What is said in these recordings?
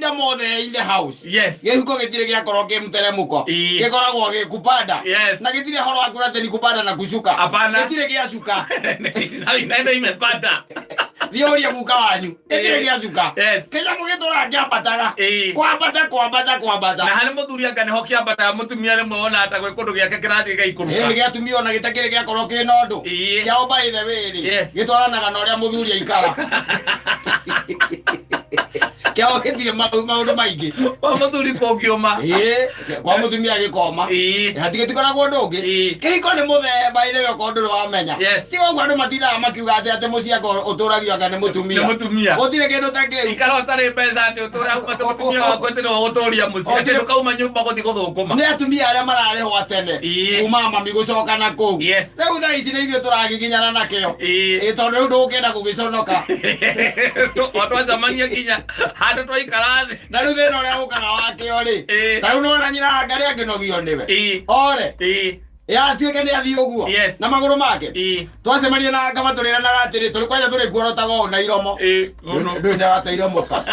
Mahinda mothe in the house. Gĩhuko gĩtirĩ gĩakorwo kĩ mũteremũko. Gĩkoragwo gĩkupanda. Na gĩtirĩ horo wa kuura atĩ ni kupanda na kushuka. Hapana. Gĩtirĩ gĩacuka. Na inaenda imepanda. Thiĩ ũrie guka wanyu. Gĩtirĩ gĩacuka. Kĩnyamũ gĩtũraga kĩambataga. Kwambata kwambata kwambata. Na harĩ mũthuri anga nĩho kĩambataga mũtumia rĩmwe ona ta gwĩ kũndũ gĩake kĩrathiĩ gĩgaikũrũka. Ĩĩ gĩatumia ona gĩtakĩrĩ gĩakorwo kĩna ũndũ. Kĩao by the way rĩ. Gĩtwaranaga na ũrĩa mũthuri aikara. Kĩao gĩtirĩ maũndũ maingĩ. Kwa mũthuri kũngĩũma. Ĩĩ kwa mũtumia gĩkoma. Hatigĩtikoragwo ũndũ ũngĩ. Kĩhiko nĩ mũthemba ithe we okorwo ndũrĩ wamenya. Ti ũguo andũ matindaga makiuga atĩ atĩ mũciĩ anga ũtũragio anga nĩ mũtumia. Nĩ mũtumia. Gũtirĩ kĩndũ ta kĩu. Ikara ũtarĩ mbeca atĩ ũtũre hau atĩ mũtumia waku atĩ nĩwe ũgũtũria mũciĩ atĩ ndũkauma nyũmba gũthiĩ gũthũkũma. Nĩ atumia arĩa mararĩhwo tene. Kuma mami gũcoka na kũu. Rĩu thaa ici nĩ ithuĩ tũragiginyana nakĩo. Ĩĩ tondũ rĩu ndũgũkĩenda gũgĩconoka. O twacemania nginya handũ twaikara thĩ. Na rĩu thĩna ũrĩa ũkaga wakĩo rĩ. Ta rĩu nĩwona nyina anga rĩ angĩnogio nĩwe. Ore. Yatuĩke nĩ athiĩ ũguo. Na magũrũ make. Twacemania na anga matũrĩranaga atĩrĩ tũrĩ kwanja tũrĩ kuorotaga ũũ na iromo. Ndũĩ nĩ arate iromoka.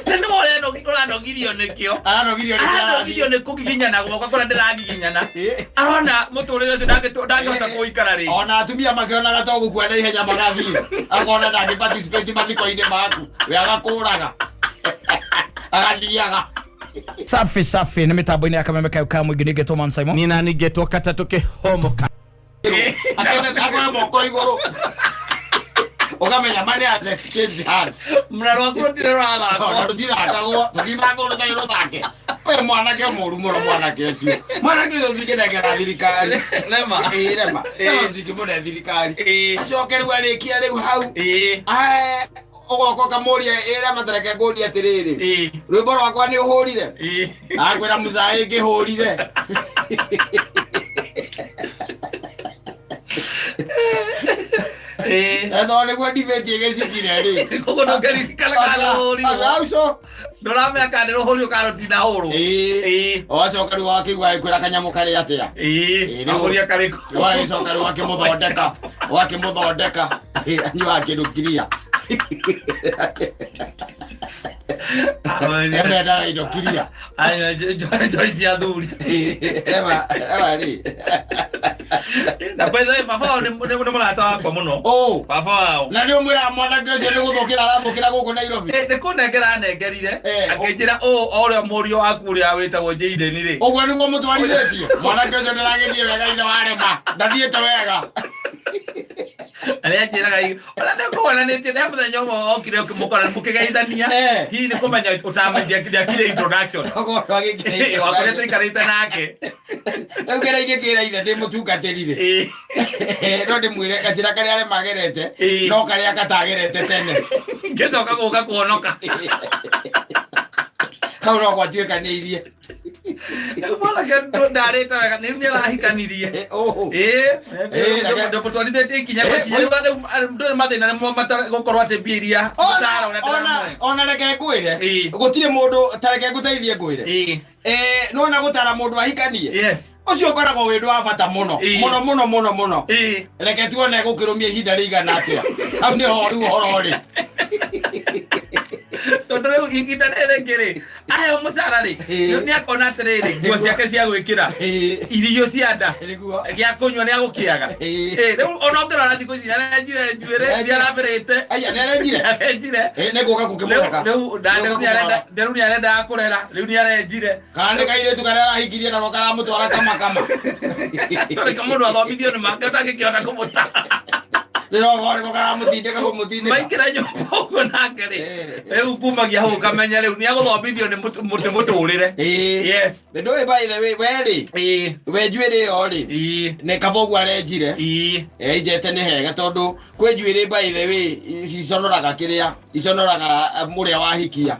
Na nĩ ũrĩa ũranogirio nĩkĩo. Aranogirio nĩkĩo. Aranogirio nĩ kũgiginyana gwakwa kũrĩa ndĩragiginyana. Arona mũtũrĩre ũcio ndangĩhota kũikara rĩngĩ. Ona atumia makĩonaga to gũkua na ihenya magathiĩ. Akona ndangĩ participate mathiko-inĩ maku. We agakũraga. Agathiaga. Safi safi nĩ mĩtambo-inĩ ya kameme kayo ka mũingĩ ningĩ Thomas Simon. Niĩ nani ngetwo katatũ kĩhomoka. Akoya moko igũrũ. Ũkamenya money has exchanged hands. Mũra rwaku rũtirĩ rũrathakwo. Ona rũtirathakwo. Tũtinathakwo rũtarĩ rũthake. We mwanake mũru mũno mwanake ũcio. Mwanake ũcio ũtingĩnengera thirikari. Rema. Ĩĩ rema. Rema tũtingĩmũne thirikari. Acoke rĩu arĩkia rĩu hau. Ae, ũgoka ũkamũria ĩra matareke ngũrie atĩrĩrĩ. Rwĩmbo rwakwa nĩ ũhũrire? Akwĩra mũcaĩ ngĩhũrire. Ethoo nĩguo ndibĩtie gĩcikire rĩ. Koguo ndũngĩririkana kana rũhũrirwo. Auco. Ndũramenya kana nĩ rũhũrirwo kana rũtinahũrwo. Wacoka rĩu wakĩigua agĩkwĩra kanyamũ karĩ atĩa. Akũria karĩkũ. Wagĩcoka rĩu wakĩmũthondeka. Wakĩmũthondeka. Anyuaga kĩndũ kiria. Emendaga indo kiria. Njoi cia athuri. Ema ema rĩ. Na by the way, baba wao nĩ mũrata wakwa mũno. Oh. Baba wao. Na nĩ ũmwĩraga mwanake ũcio nĩ gũthũkĩra arathũkĩra gũkũ Nairobi. Nĩ kũnengera anengerire. Akĩnjĩra ũũ o ũrĩa mũriũ waku ũrĩa wĩtagwo Jayden rĩ. Ũguo nĩguo mũtwarithĩtie. Mwanake ũcio ndĩragĩthiĩ wega ithe warema. Ndathiĩte wega. Arĩa anjĩraga ona nĩ kũhonanĩtie nĩ mũthenya ũmwe okire ũkĩmũkora mũkĩgeithania hihi nĩ kũmenya ũtamenya introduction wakorire tũikarĩte nake. Rĩu kĩrĩa ingĩkĩra ithe ndĩ mũtungatĩri rĩ, no ndĩmwĩre gacĩra karĩa arĩa magerete no karĩa katagerete tene. Ngĩcoka gũka kuonoka. Kau no gwatuĩkanĩirie. Rĩu mwanake ndarĩte wega rĩu nĩ arahikanirie. Ndũmũtwarithĩtie ikinya kwa ikinya rĩu rĩu ndũrĩ mathĩna nĩmo gũkorwo atĩ mbia iria mũcara ũrĩa ndĩramũhe. Ona reke ngwĩre gũtirĩ mũndũ ta reke ngũteithie ngwĩre. Nĩwona gũtara mũndũ ahikanie ũcio ũkoragwo wĩ ũndũ wa bata mũno mũno mũno mũno mũno. Reke tuone gũkĩrũmia ihinda rĩigana atĩa. Hau nĩho rĩu ũhoro ũrĩ. Tondũ rĩu ihinda rĩrĩ rĩngĩ rĩ aheo mũcara rĩ nĩ akona atĩrĩrĩ nguo ciake cia gwĩkĩra irio cia nda gĩa kũnyua nĩ agũkĩaga. Rĩu ona ũngĩrora thikũ ici nĩarenjire njuĩrĩ nĩ arabĩrĩte. Aya nĩarenjire. Nĩarenjire. Nĩ gũka gũkĩmũreka. Rĩu rĩu nĩ arendaga kũrera rĩu nĩ arenjire. Kana nĩ kairĩtu karĩa arahikirie nako karamũtwara kama kama. Tondũ mũndũ athomithio nĩ make ũtangĩkĩhota kũmũtara. Rĩrogo nĩko karamũtindĩka kũmũtindĩka. Maingĩra nyũmba ũguo nake rĩ rĩu kumagia hau ũkamenya rĩu nĩ agũthomithio nĩ mũtũrĩre. Yes. Nĩ ndũĩ by the way we rĩ we njuĩrĩ ĩyo rĩ nĩ kaba ũguo arenjire. Enjete nĩ hega tondũ kwĩ njuĩrĩ by the way iconoraga kĩrĩa iconoraga mũrĩa wahikia.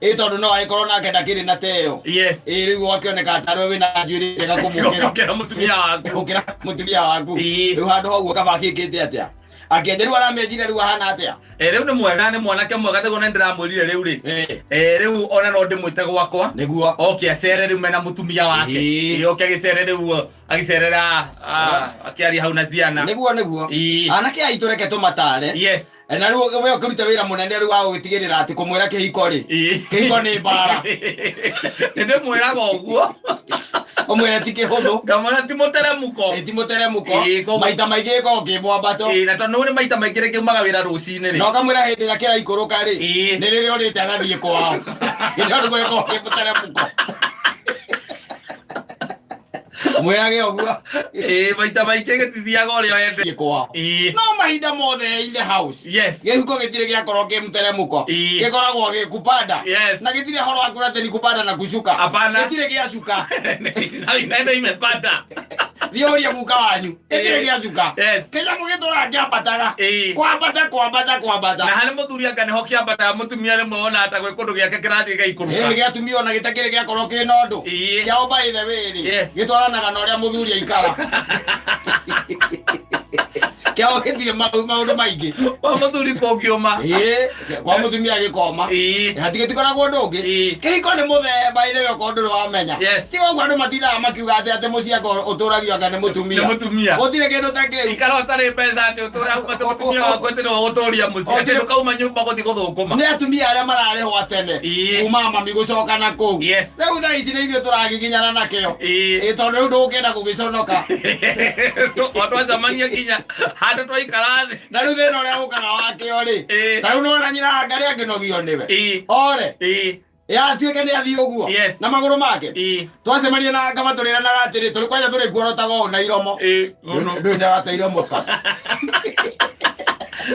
Ĩ tondũ no agĩkorwo nake ndakĩrĩ na teyo. Ĩ rĩu akĩoneka tarĩ we wĩna njuĩrĩ njega kũmũkĩra. Gũkĩra mũtumia waku. Gũkĩra mũtumia waku. Rĩu handũ ha ũguo kaba akĩkĩte atĩa? Akĩenja rĩu aramĩenjire rĩu ahana atĩa? Rĩu nĩ mwega nĩ mwanake mwega tiguo na ndĩramwĩrire rĩu rĩ. Rĩu ona no ndĩmwĩte gwakwa. Nĩguo. Oke acere rĩu mena mũtumia wake. Oke agĩcere rĩu agĩcerera akĩaria hau na ciana. Nĩguo nĩguo. Anake aitũ reke tũmatare. Yes. Na rĩu we ũkĩrute wĩra mũnene rĩu wa gũgĩtigĩrĩra atĩ kũmwĩra kĩhiko rĩ, kĩhiko nĩ mbara. Nĩ ndĩmwĩraga ũguo. Ũmwĩre ti kĩhũthũ. Ngamwĩra ti mũteremũko. Ĩ, ti mũteremũko. Ĩ, koguo- Maita maingĩ gĩkoragwo kĩ mwambato. Ĩ, na tondũ nĩ maita maingĩ rĩngĩ umaga wĩra rũcinĩ rĩ. Na ũkamwĩra hĩndĩ ĩrĩa kĩraikũrũka rĩ, Ĩ. nĩ rĩrĩa ũrĩte agathiĩ kwao. Hĩndĩ ĩyo nĩguo gĩkoragwo kĩ mũteremũko. Mwĩrage ũguo. Ĩ, maita maingĩ gĩtithiaga ũrĩa wendete. Thiĩ kwao. Ĩ. No mahinda mothe in the house. Yes. Gĩhuko gĩtirĩ gĩakorwo kĩ mũteremũko. Ĩ. Gĩkoragwo gĩ kupanda. Yes. Na gĩtirĩ horo wa kuura atĩ ni kupanda na kushuka. Hapana. Gĩtirĩ gĩacuka. Na inaenda imepanda. Thiĩ ũrie guka wanyu. Gĩtirĩ gĩacuka. Yes. Kĩnyamũ gĩtũraga kĩambataga. Ĩ. Kwambata kwambata kwambata. Na harĩ mũthuri anga nĩho kĩambataga mũtumia rĩmwe ona ta gwĩ kũndũ gĩake kĩrathiĩ Ĩ, gĩgaikũrũka. gĩatumia ona gĩtakĩrĩ gĩakorwo kĩna ũndũ. Ĩ. Kĩao by the way rĩ. Yes. Gĩtwaranaga na ũrĩa mũthuri aikara. Kĩao gĩtirĩ maũndũ maingĩ. Kwa mũthuri kũngiũma. Ĩ, kwa mũtumia gĩkoma. Ĩ. Hatigĩtikoragwo ũndũ ũngĩ. Ĩ. Kĩhiko nĩ mũthemba ithe we okorwo ndũrĩ wamenya. Yes. Ti ũguo andũ matindaga makiuga atĩ atĩ mũciĩ anga ũtũragio anga nĩ mũtumia. Nĩ mũtumia. Gũtirĩ kĩndũ ta kĩu. Ikara ũtarĩ mbeca atĩ ũtũra atĩ mũtumia waku atĩ nĩwe ũgũtũria mũciĩ atĩ ndũkauma nyũmba gũthiĩ gũthũkũma. Nĩ atumia arĩa mararĩhwo tene. Ĩ. Kuma mami gũcoka na kũu. Yes. Rĩu thaa ici nĩ ithuĩ tũragiginyana nakĩo. Ĩ. Ĩ, tondũ rĩu ndũgũkĩenda gũgĩconoka. O twacemania nginya handũ twaikara thĩ. Na rĩu thĩna ũrĩa ũkaga wakĩo rĩ. Ĩ. Ta rĩu nĩwona nyina Wangarĩ angĩnogio nĩwe. Ĩ. Ore. Ĩ. Ya atuĩke nĩ athiĩ ũguo. Yes. Na magũrũ make. Ĩ. Twacemania na ngama tũrĩranaga atĩrĩ tũrĩ kwanja tũrĩ kuorotaga ũũ na iromo. Ĩ. Ũno. Ndũĩ ndarateire mũka.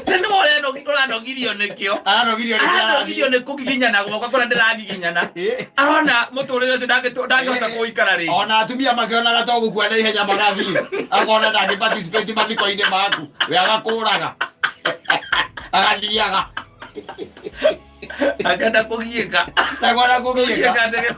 Na nĩwe ũranogirio nĩkĩo. Aranogirio nĩ Aranogirio nĩ kũgiginyana gwakwa kũrĩa ndĩragiginyana. Arona mũtũrĩre ũcio ndangĩhota kũikara rĩngĩ. Ona atumia makĩonaga to gũkua na ihenya magathiĩ. Akona ndangĩ participate mathiko-inĩ maku. We agakũraga. Agathiaga. Akenda kũgiĩka. Ndakona kũgiĩka. Kũgiĩka atĩ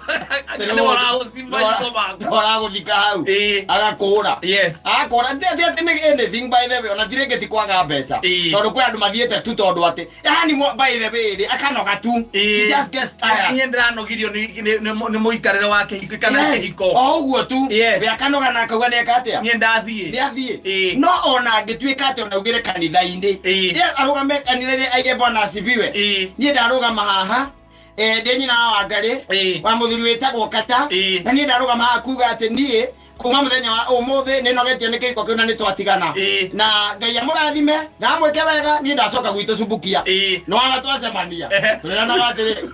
nĩwe ũragũcimba maitho maku. Ũragũthika hau. Ĩ. Agakũra. Yes. Akora ti ati ati nĩ anything by the way ona ti rĩngĩ ti kwaga mbeca. Ĩ. Tondũ kwĩ andũ mathiĩte tu tondũ atĩ yani by the way rĩ akanoga tu. Ĩ. She just gets tired. Niĩ ndĩranogirio nĩ mũikarĩre wa kĩhiko kana Yes. kĩhiko. O ũguo tu. Yes. We akanoga na akauga nĩ eka atĩa. Niĩ ndathiĩ. Nĩ athiĩ. Ĩ. No ona angĩtuĩka atĩ ona augĩre kanitha-inĩ. Ĩ. Ye arũgame kanitha-inĩ aige Bwana asifiwe. Ĩ. Niĩ ndarũgama haha ndĩ nyina wa Wangarĩ Ĩ. wa mũthuri wĩtagwo Kata. Ĩ. Na niĩ ndarũgama haha kuga atĩ niĩ kuma mũthenya wa ũmũthĩ nĩ nogetio nĩ kĩhiko kĩu na nĩ twatigana. Ĩ. Na Ngai amũrathime na amwĩke wega niĩ ndacoka gwitũ Subukia. Ĩ. Nĩ wona twacemania. Ehe. Tũrĩranaga atĩrĩ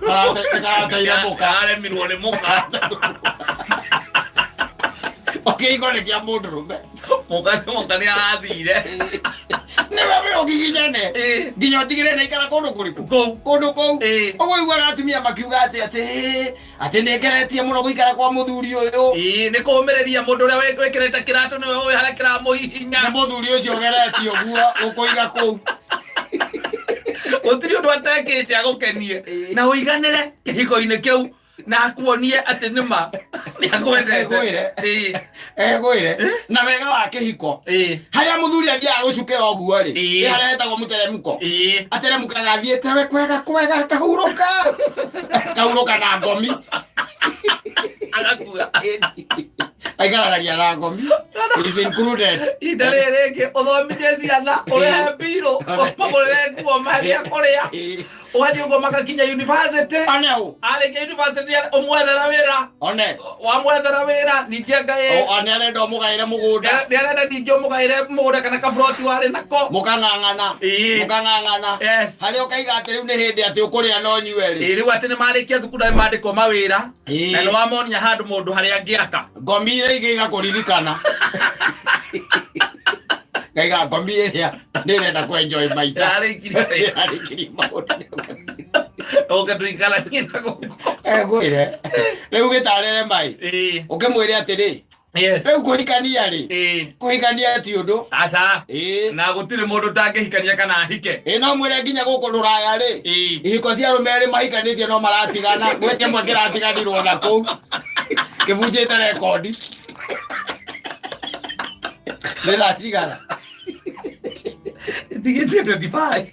karateire mũka. Aremirwo nĩ mũka. Kĩhiko nĩ kĩa mũndũrũme. Mũka nĩ arathire. Nĩwe we ũgiginyane. Ĩ. Nginya ũtigĩre nĩ aikara kũndũ kũrĩkũ? Kũu. Kũndũ kũu. Ĩ. Ũguo ũiguaga atumia makiuga atĩ atĩ "Ĩ, atĩ nĩ ngeretie mũno gũikara kwa mũthuri ũyũ. Ĩ, nĩ kũũmĩrĩria mũndũ ũrĩa wĩkĩrĩte kĩratũ nĩwe ũĩ harĩa kĩramũhihinya. Nĩ mũthuri ũcio ũgeretie ũguo gũkũiga kũu. Gũtirĩ ũndũ atekĩte agũkenie. Na ũiganĩre kĩhiko-inĩ kĩu na akuonie atĩ nĩma nĩ akwendete. Ngwĩre. Ĩ. Ngwĩre. Na wega wa kĩhiko. Ĩ. Harĩa mũthuri athiaga gũcukĩra ũguo rĩ. Ĩ. Ĩ harĩa hetagwo mũteremũko. Ĩ. Ateremũkaga athiĩte we kwega kwega akahurũka. Akahurũka na ngomi. Agakua. Aikaranagia na ngomi. Is included. Ihinda rĩrĩ rĩngĩ ũthomithie ciana ũrehe mbirũ ũmagũrĩre nguo magĩa kũrĩa Ĩ. ũgathiĩ ũguo magakinya university. One ũ. Arĩkia university ũmwethera wĩra. One. Wamwethera wĩra ningĩ anga ĩ. O nĩ arenda ũmũgaĩre mũgũnda. Nĩ arenda ningĩ ũmũgaĩre mũgũnda kana kaburoti warĩ nako. Mũkang'ang'ana. Ĩ. Mũkang'ang'ana. Yes. Harĩa ũkaiga atĩ rĩu nĩ hĩndĩ atĩ ũkũrĩa no nyue rĩ. Ĩ, rĩu atĩ nĩ marĩkia thukuru na nĩ mandĩkwo mawĩra. Ĩ. Na nĩ wamonia handũ mũndũ harĩa angĩaka. Ngomi iria ingĩ igakũririkana. Ngaiga ngomi ĩrĩa nĩ ĩrenda kũ-enjoy maica. Yarĩkirie. Yarĩkirie maũndũ. Ũke tũikaranie na gũkũ. Ngwĩre. Rĩu gĩtarĩre mai. Ĩ. Ũkĩmwĩre atĩrĩ. Yes. Rĩu kũhikania rĩ. Ĩ. Kũhikania ti ũndũ. Aca. Ĩ. Na gũtirĩ mũndũ ũtangĩhikania kana ahike. Ĩ no mwĩre nginya gũkũ rũraya rĩ. Ĩ. Ihiko cia arũme erĩ mahikanĩtie no maratigana. Gwĩ kĩmwe kĩratiganirwo na kũu. Kĩbunjĩte rekondi. Nĩ thaa cigana? Ĩtigĩtie 25.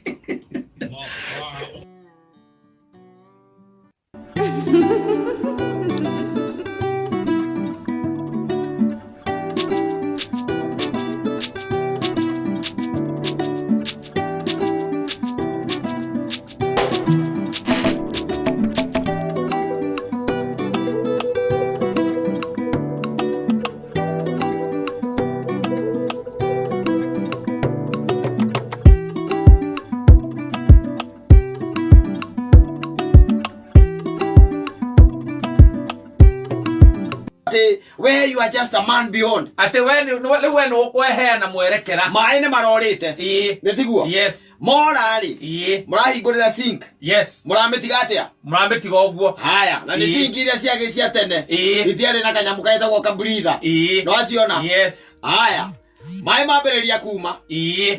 Atĩ we you are just a man beyond. Atĩ we rĩu we nĩ ũkweheana mwerekera. Maĩ nĩ marorĩte. Nĩ tiguo? Yes. Mora rĩ, Mũrahingũrĩra sink. Yes. Mũramĩtiga atĩa? Mũramĩtiga ũguo. Haya, na nĩ sink iria ciagĩ cia tene. Itiarĩ na kanyamũ getagwo kabreather. Nĩwaciona? Yes. Haya. Maĩ mambĩrĩria kuma.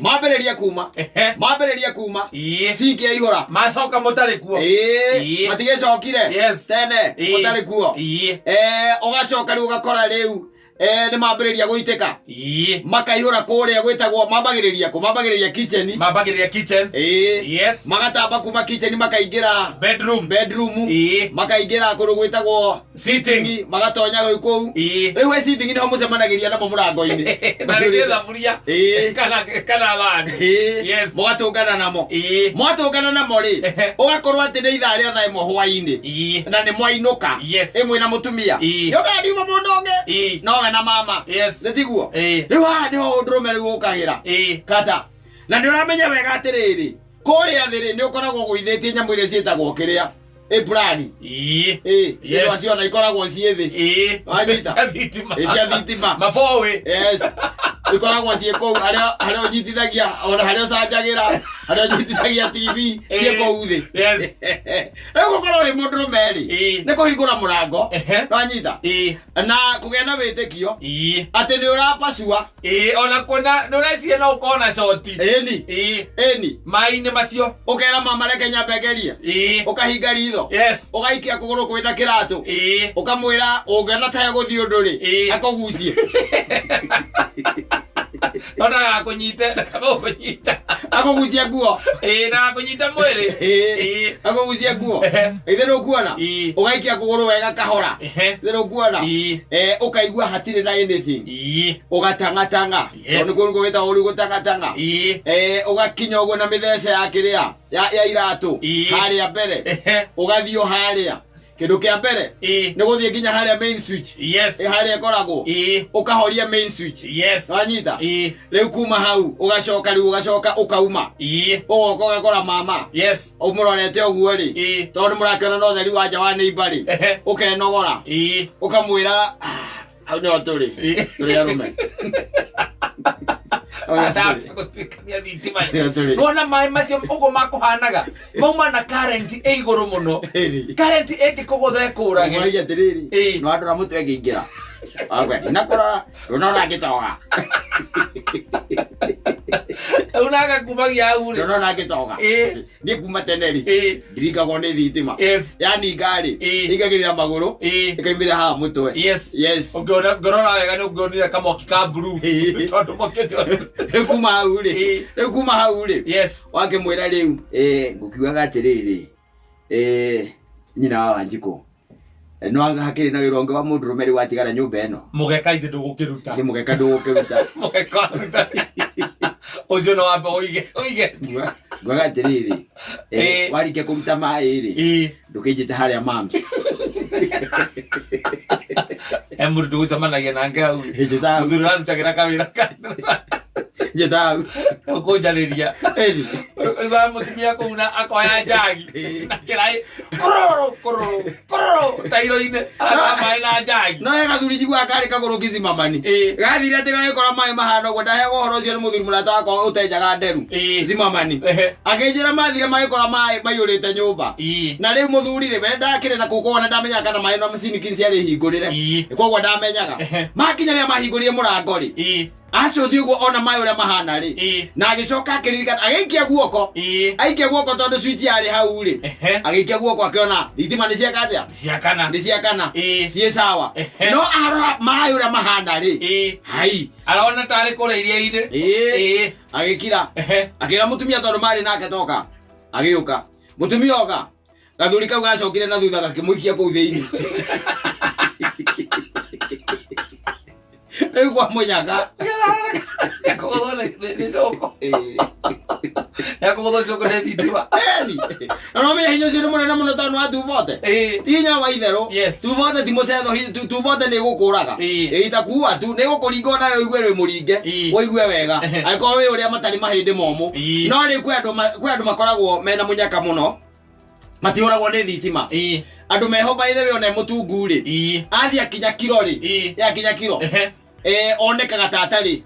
Mambĩrĩria kuma. Mambĩrĩria kuma. Sink yaihũra. Macoka mũtarĩ kuo. Matigĩcokire. Yes. Tene mũtarĩ kuo. Ũgacoka rĩu ũgakora rĩu nĩ mambĩrĩria gũitĩka. Makaihũra kũrĩa gwĩtagwo mambagĩrĩria kũ? Mambagĩrĩria kitchen. Mambagĩrĩria kitchen. Yes. Magatamba kuma kitchen makaingĩra bedroom. Bedroom. Makaingĩra kũndũ gwĩtagwo sitting. Magatonya rĩu kũu. Rĩu we sitting nĩho mũcemanagĩria namo mũrango-inĩ. Na rĩngĩ thaburia. Kana thani. Yes. Mũgatũngana namo. Mwatũngana namo rĩ, ũgakorwo atĩ nĩ ithaa rĩa thaa 1 hwaĩ-inĩ. Na nĩ mwainũka. Yes. Ĩ mwĩna mũtumia. Nĩũkaga ndiuma mũndũ ũngĩ. Nowe na mama. Yes. Nĩ tiguo? Rĩu haha nĩho ũndũrũme rĩu ũkagĩra. Kata. Na nĩ ũramenya wega atĩrĩrĩ, kũrĩa thĩ rĩ, nĩ ũkoragwo ũgũithĩtie nyamũ iria ciĩtagwo kĩrĩa. Ĩ plug. Ĩ, Yes. ĩno ciona ikoragwo ciĩ thĩ. Wanyita? Cia thitima. Ĩ, cia thitima. Mabowe. Yes. Ikoragwo ciĩ kũu harĩa harĩa ũnyitithagia ona harĩa ũcanjagĩra harĩa ũnyitithagia TV ciĩ kũu thĩ. Yes. Rĩu gũkorwo wĩ mũndũrũme rĩ, nĩ kũhingũra mũrango. Wanyita? Na kũgĩa na wĩtĩkio atĩ nĩ ũrapacua. Ona kwĩna nĩ ũreciria no ũkorwo na shoti. Ĩni. Ĩni. Maĩ-inĩ macio. Ũkera mama reke nyambe ngerie. Ũkahinga ritho. Yes. Ũgaikia kũgũrũ kwĩna kĩratũ. Ũkamwĩra ũngĩona ta egũthiĩ ũndũ rĩ, akũgucie. No ndagakũnyite, ndakagũkũnyita. Akũgucie nguo. Ndagakũnyite mwĩrĩ. Akũgucie nguo. Ithe nĩũkuona? Ũgaikia kũgũrũ wega kahora. Ithe nĩũkuona? Ũkaigua hatirĩ na anything. Ũgatang'atang'a. Yes. Tondũ nĩkuo gwĩtagwo rĩu gũtang'atang'a. Ũgakinya ũguo na mĩthece ya kĩrĩa ya iratũ harĩa mbere. Ũgathiĩ o harĩa. Kĩndũ kĩa mbere nĩ gũthiĩ nginya harĩa main switch. Yes. Harĩa ĩkoragwo. Ũkahoria main switch. Yes. Wanyita? Rĩu kuma hau ũgacoka rĩu ũgacoka ũkauma. Ũgoka ũgakora mama. Yes. Ũmũrorete ũguo rĩ. Tondũ mũrakĩona no ũtheri wa nja wa neighbor rĩ. Ũkenogora. Ũkamwĩra, hau nĩho tũrĩ. Tũrĩ arũme. Ndahota gũtuĩkania thitima. Nĩho tũrĩ. Nĩwona maĩ macio ũguo makũhanaga mauma na current ĩ igũrũ mũno. Current ĩngĩkũgũtha ĩkũrage. Ũraigua atĩrĩrĩ, nĩ wandora mũtwe ngĩingĩra. Wagwe, ndinakũrora, ndũnona ngĩtoga. Rĩu nake kumagia hau rĩ. Ndũnona ngĩtoga. Niĩ kuma tene rĩ, ndiringagwo nĩ thitima. Yes. Yaninga rĩ, ĩingagĩrĩra magũrũ, ĩkaumĩra haha mũtwe. Yes. Yes. Ũngĩona ngĩrora wega nĩ ũngĩonire kamwaki ka blue. Tondũ mwaki ũcio. Rĩu kuma hau rĩ, rĩu kuma hau rĩ, Yes. wakĩmwĩra rĩu, ngũkiugaga atĩrĩrĩ, nyina wa Wanjikũ, no hakĩrĩ na wĩra ũngĩ wa mũndũrũme rĩu watigara nyũmba ĩno. Mũgeka ithe ndũgũkĩruta. Nĩ mũgeka ndũgũkĩruta. Mũgeka waruta. Ũcio no wambe ũige, ũige. Nguaga atĩrĩrĩ, warĩkia kũruta maĩ rĩ, ndũkĩnjĩte harĩa mams. He mũndũ tũgũcemanagia nake hau. Njĩta hau. Mũthuri ũrarutagĩra kawĩra ka. Njĩta hau. Ũkũnjarĩria. Ũiguaga mũtumia kũu na akoya njagi. Na kĩraĩ. Kũrũrũ, kũrũrũ, kũrũrũ, tairo-inĩ. Arataha maĩ na njagi. No he gathuri njiguaga karĩ kagũrũ kizimamani. Gathire atĩ gagĩkora maĩ mahana ũguo ndaheagwo ũhoro ũcio nĩ mũthuri mũrata wakwa ũtenjaga nderu. Zimamani. Akĩnjĩra mathire magĩkora maĩ maiyũrĩte nyũmba. Na rĩu mũthuri rĩ, we ndakĩrĩ na kũu koguo na ndamenyaga kana maĩ no siniki ciarĩ hingũrĩre. Koguo ndamenyaga. Makinya rĩrĩa mahingũrire mũrango rĩ, acũthi ũguo ona maĩ ũrĩa mahana rĩ, na agĩcoka akĩririkana agĩikia guoko. Aikia guoko tondũ switch yarĩ hau rĩ. Agĩikia guoko akĩona thitima nĩ cieka atĩa? Ciakana. Nĩ ciakana. Ciĩ sawa. No arora maĩ ũrĩa mahana rĩ. Hai. Arona tarĩ kũrĩa iria-inĩ. Agĩkira. Akĩra mũtumia tondũ marĩ nake toka. Agĩũka. Mũtumia oka. Gathuri kau gacokire na thutha gakĩmũikia kũu thĩinĩ. Rĩu kwa mũnyaga. Nĩakũgũthwo nĩ cũkũ. Nĩakũgũthwo cũkũ nĩ thitima. Eni. Na no menya hinya ũcio nĩ mũnene mũno tondũ nĩ wa tubote. Ti hinya wa itherũ. Yes. Tubote ti mũcetho, tubote nĩ ĩgũkũraga. Ĩtakuua tu, nĩ ĩgũkũringa ona we ũigue wĩ mũringe. Ũigue wega. Angĩkorwo wĩ ũrĩa matarĩ mahĩndĩ momũ. No rĩu kwĩ andũ makoragwo mena mũnyaka mũno. Matihũragwo nĩ thitima. Andũ meho, by the way, ona mũtungu rĩ, athiĩ akinya kiro rĩ, yakinya kiro, onekaga ta atarĩ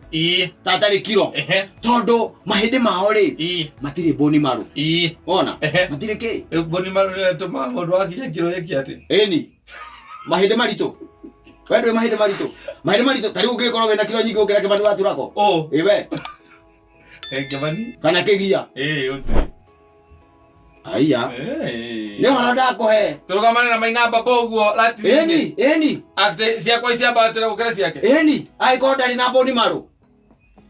ta atarĩ kiro, tondũ mahĩndĩ mao rĩ, matirĩ bone marrow. Ona matirĩ kĩ. Bone marrow nĩ ĩtũmaga mũndũ akinya kiro ĩke atĩ? Ĩni, mahĩndĩ maritũ. We ndũĩ mahĩndĩ maritũ? Mahĩndĩ maritũ, ta rĩu ũngĩgĩkorwo wĩna kiro nyingĩ gũkĩra Kĩmani wa Turako. Ũ. Ĩ we. Kĩmani. Kana kĩgia. Ĩ ũtirĩ. Aiya, nĩ ũhoro ndakũhe. Tũrũgamane na Maina Baba ũguo ratiri. Ĩni, ĩni. Atĩ ciakwa ciambatĩra gũkĩra ciake. Ĩni, angĩkorwo ndarĩ na bone marrow,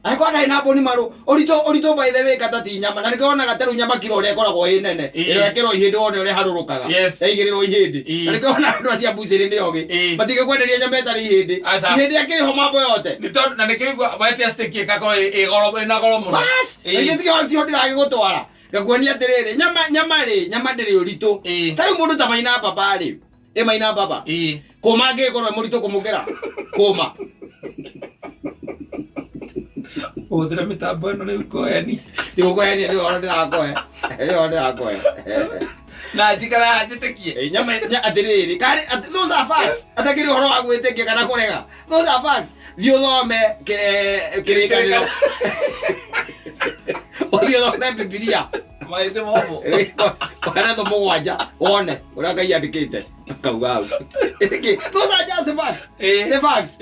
angĩkorwo ndarĩ na bone marrow, ũritũ by the way, kata ti nyama, na nĩkĩo wonaga ta rĩu nyama kiro ũrĩa ĩkoragwo ĩ nene, ĩrĩa ĩkĩrwo ihĩndĩ, wone ũrĩa harũrũkaga, yaigĩrĩrwo ihĩndĩ. Na nĩkĩo wonaga andũ acio a mbucĩrĩ nĩ ogĩ, matingĩkwenderia nyama ĩtarĩ ihĩndĩ. Aca. Ihĩndĩ akĩrĩ ho mambo yote. Nĩ tondũ na nĩkĩo igua wetia steak ĩgakorwo ĩ goro, ĩna goro mũno. Bas, na ithuĩ tiho ndĩragĩgũtwara, ngakuonia atĩrĩrĩ, nyama rĩ, nyama ndĩrĩ ũritũ. Ta rĩu mũndũ ta Maina Baba rĩ, ĩ Maina Baba kũma angĩgĩkorwo e mũritũ kũmũkĩra kũma. Hũthĩra mĩtambo ĩno rĩu kũheni. Ndigũkũhenia, nĩ ũhoro ndĩrakũhe, nĩ ũhoro ndĩrakũhe. Na njikara njĩtĩkie. Ĩ, nyama atĩrĩrĩ, karĩ those are facts, atakĩrĩ ũhoro wa gwĩtĩkia kana kũrega, those are facts. Thiĩ ũthome Kĩrĩkanĩro, ũthiĩ ũthome Bibilia. Mahĩndĩ momũ. Weretho 7, wone ũrĩa Ngai andĩkĩte akauga hau. Ĩkĩ, those are just facts. Nĩ facts.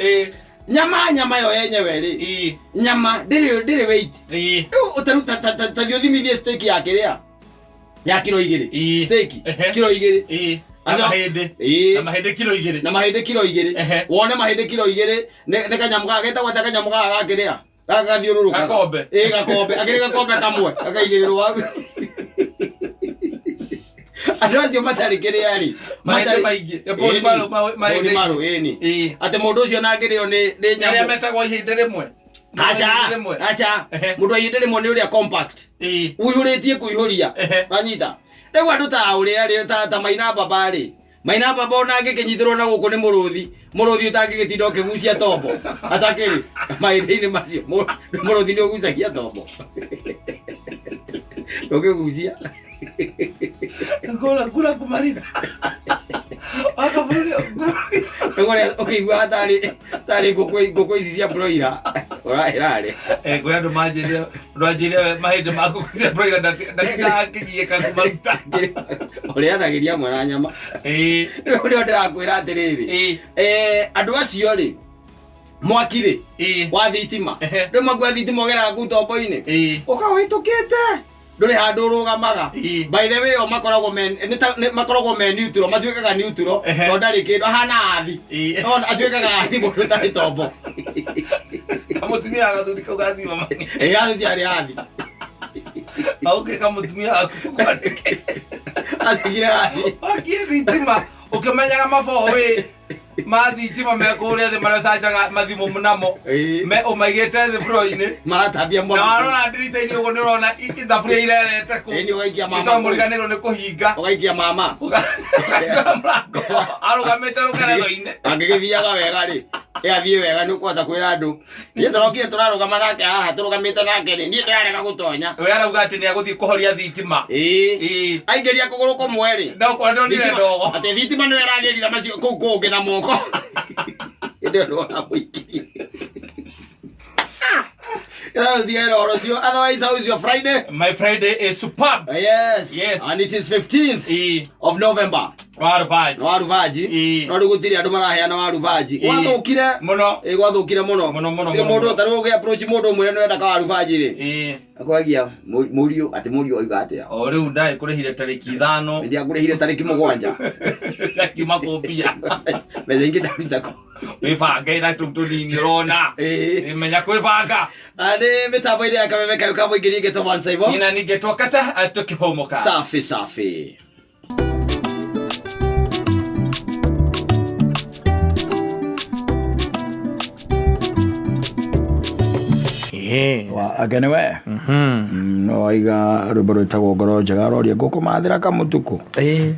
Nyama yo yenyewe rĩ, nyama ndĩrĩ weight. Rĩu ũtarĩu ta thiĩ ũthimithie steak ya kĩrĩa ya kiro 2. Steak kiro 2. Na mahĩndĩ. Na mahĩndĩ kiro 2. Na mahĩndĩ kiro 2. Wone mahĩndĩ kiro 2 nĩ kanyamũ gaka getagwo atĩa, kanyamũ gaka gakĩrĩa gaka gathiũrũrũkaga? Gakombe. Ĩ, gakombe, akĩrĩ gakombe kamwe gakaigĩrĩrwo hau. Andũ acio matarĩ kĩrĩa rĩ, Mahĩndĩ maingĩ. Bone marrow, mahĩndĩ. Bone marrow, ĩni. Atĩ mũndũ ũcio nangĩrĩo nĩ Arĩa nyamũ. metagwo ihĩndĩ rĩmwe. Aca. Ihĩndĩ rĩmwe. Aca. Mũndũ wa ihĩndĩ rĩmwe nĩ ũrĩa compact, ũihũrĩtie kũihũria. Wanyita? Rĩu andũ ta ũrĩa rĩ, ta Maina Baba rĩ, Maina Baba ona angĩkĩnyitĩrwo na gũkũ nĩ mũrũthi, mũrũthi ũtangĩgĩtinda ũkĩgucia tombo, atakĩrĩ mahĩndĩ-inĩ macio. Mũrũthi nĩ ũgucagia tombo? Ndũngĩgucia. Kula kula kumaliza. Wakaburi. Rĩu ũrĩa ũkĩigua tarĩ ngũkũ ici cia broiler ĩrarĩa. Eh, kwĩ andũ manjĩrire, andũ anjĩrire mahĩndĩ maku cia broiler ndatindaga ngĩgiĩka kũmaruta. Ũrĩanagĩria hamwe na nyama. Rĩu nĩo ndĩrakwĩra atĩrĩrĩ, andũ acio rĩ, mwaki rĩ, wa thitima. Rĩu mwaki wa thitima ũgeraga kũu tombo-inĩ, ũkawĩtũkĩte, ndũrĩ handũ ũrũgamaga. By the way, o makoragwo me nĩ ta- nĩ- makoragwo me neutral, matuĩkaga neutral, tondũ ndarĩ kĩndũ ahana athi. Ona atuĩkaga athi, mũndũ ũtarĩ tombo. Kamũtumia gathuri kau gathima mani. Ĩ, athi arĩ athi. Auke kamũtumia gaku kwandĩke. Atigire athi. Wakie thitima ũkĩmenyaga maboĩ ma thitima me kũrĩa thĩ marĩa ũcanjaga mathimũ namo, me ũmaigĩte thĩ floor-inĩ. Maratambia Na mwaki. warora ndirica-inĩ ũguo nĩ ũrona thaburia irerete kũ. Ĩĩ, nĩ ũgaikia mama Nĩ tondũ kũu. mũriganĩrwo nĩ kũhinga. Ũgaikia mama. Ũkahingũra mũrango arũgamĩte rũkeretho-inĩ. Angĩgĩthiaga wega rĩ, ĩ athiĩ wega, nĩ ũkũhota kwĩra andũ, niĩ tũrokire tũrarũgama nake haha, tũrũgamĩte nake rĩ, niĩ ndĩrarega gũtonya. We arauga atĩ nĩ agũthiĩ kũhoria thitima. Aingĩria kũgũrũ kũmwe rĩ, No kwa ndonire ndogo. Atĩ thitima nĩyo ĩragĩrira macio kũu kũngĩ na moko. Hĩndĩ ĩyo ndona mũingĩ. Ĩra ũhoro ũcio. Otherwise, how is your Friday? My Friday is superb. Yes. Yes. And it is 15th of November. Warubaji. Warubaji. No rĩu gũtirĩ andũ maraheana warubaji. Gwathũkire. Mũno. Ĩ, gwathũkire mũno. Mũno, mũno, Gũtirĩ mũno, mũndũ mũno. ũtarĩ ũgĩ approach mũndũ ũmwĩre nĩ wenda kawarubaji rĩ. Akwagia mũriũ, atĩ mũriũ oiga atĩa? O rĩu ndaĩ kũrĩhire tarĩki 5. Ndiakũrĩhire tarĩki 7. Ciakiuma kũmbia. Mbeca ingĩ ndaruta kũ? Wĩbange na tũu tũnini ũrona. Menya kwĩbanga. Nĩ mĩtambo-inĩ ya Kameme Kayũ ka Mũingĩ, ningĩ Toman Saibo. Nina ningĩ twakata tũkĩhũmũka. Safi safi. Anga nĩ we. No waiga rwĩmbo rwĩtagwo Ngoro Njega, aroria ngũkũmathĩra kamũtukũ. Ĩĩ.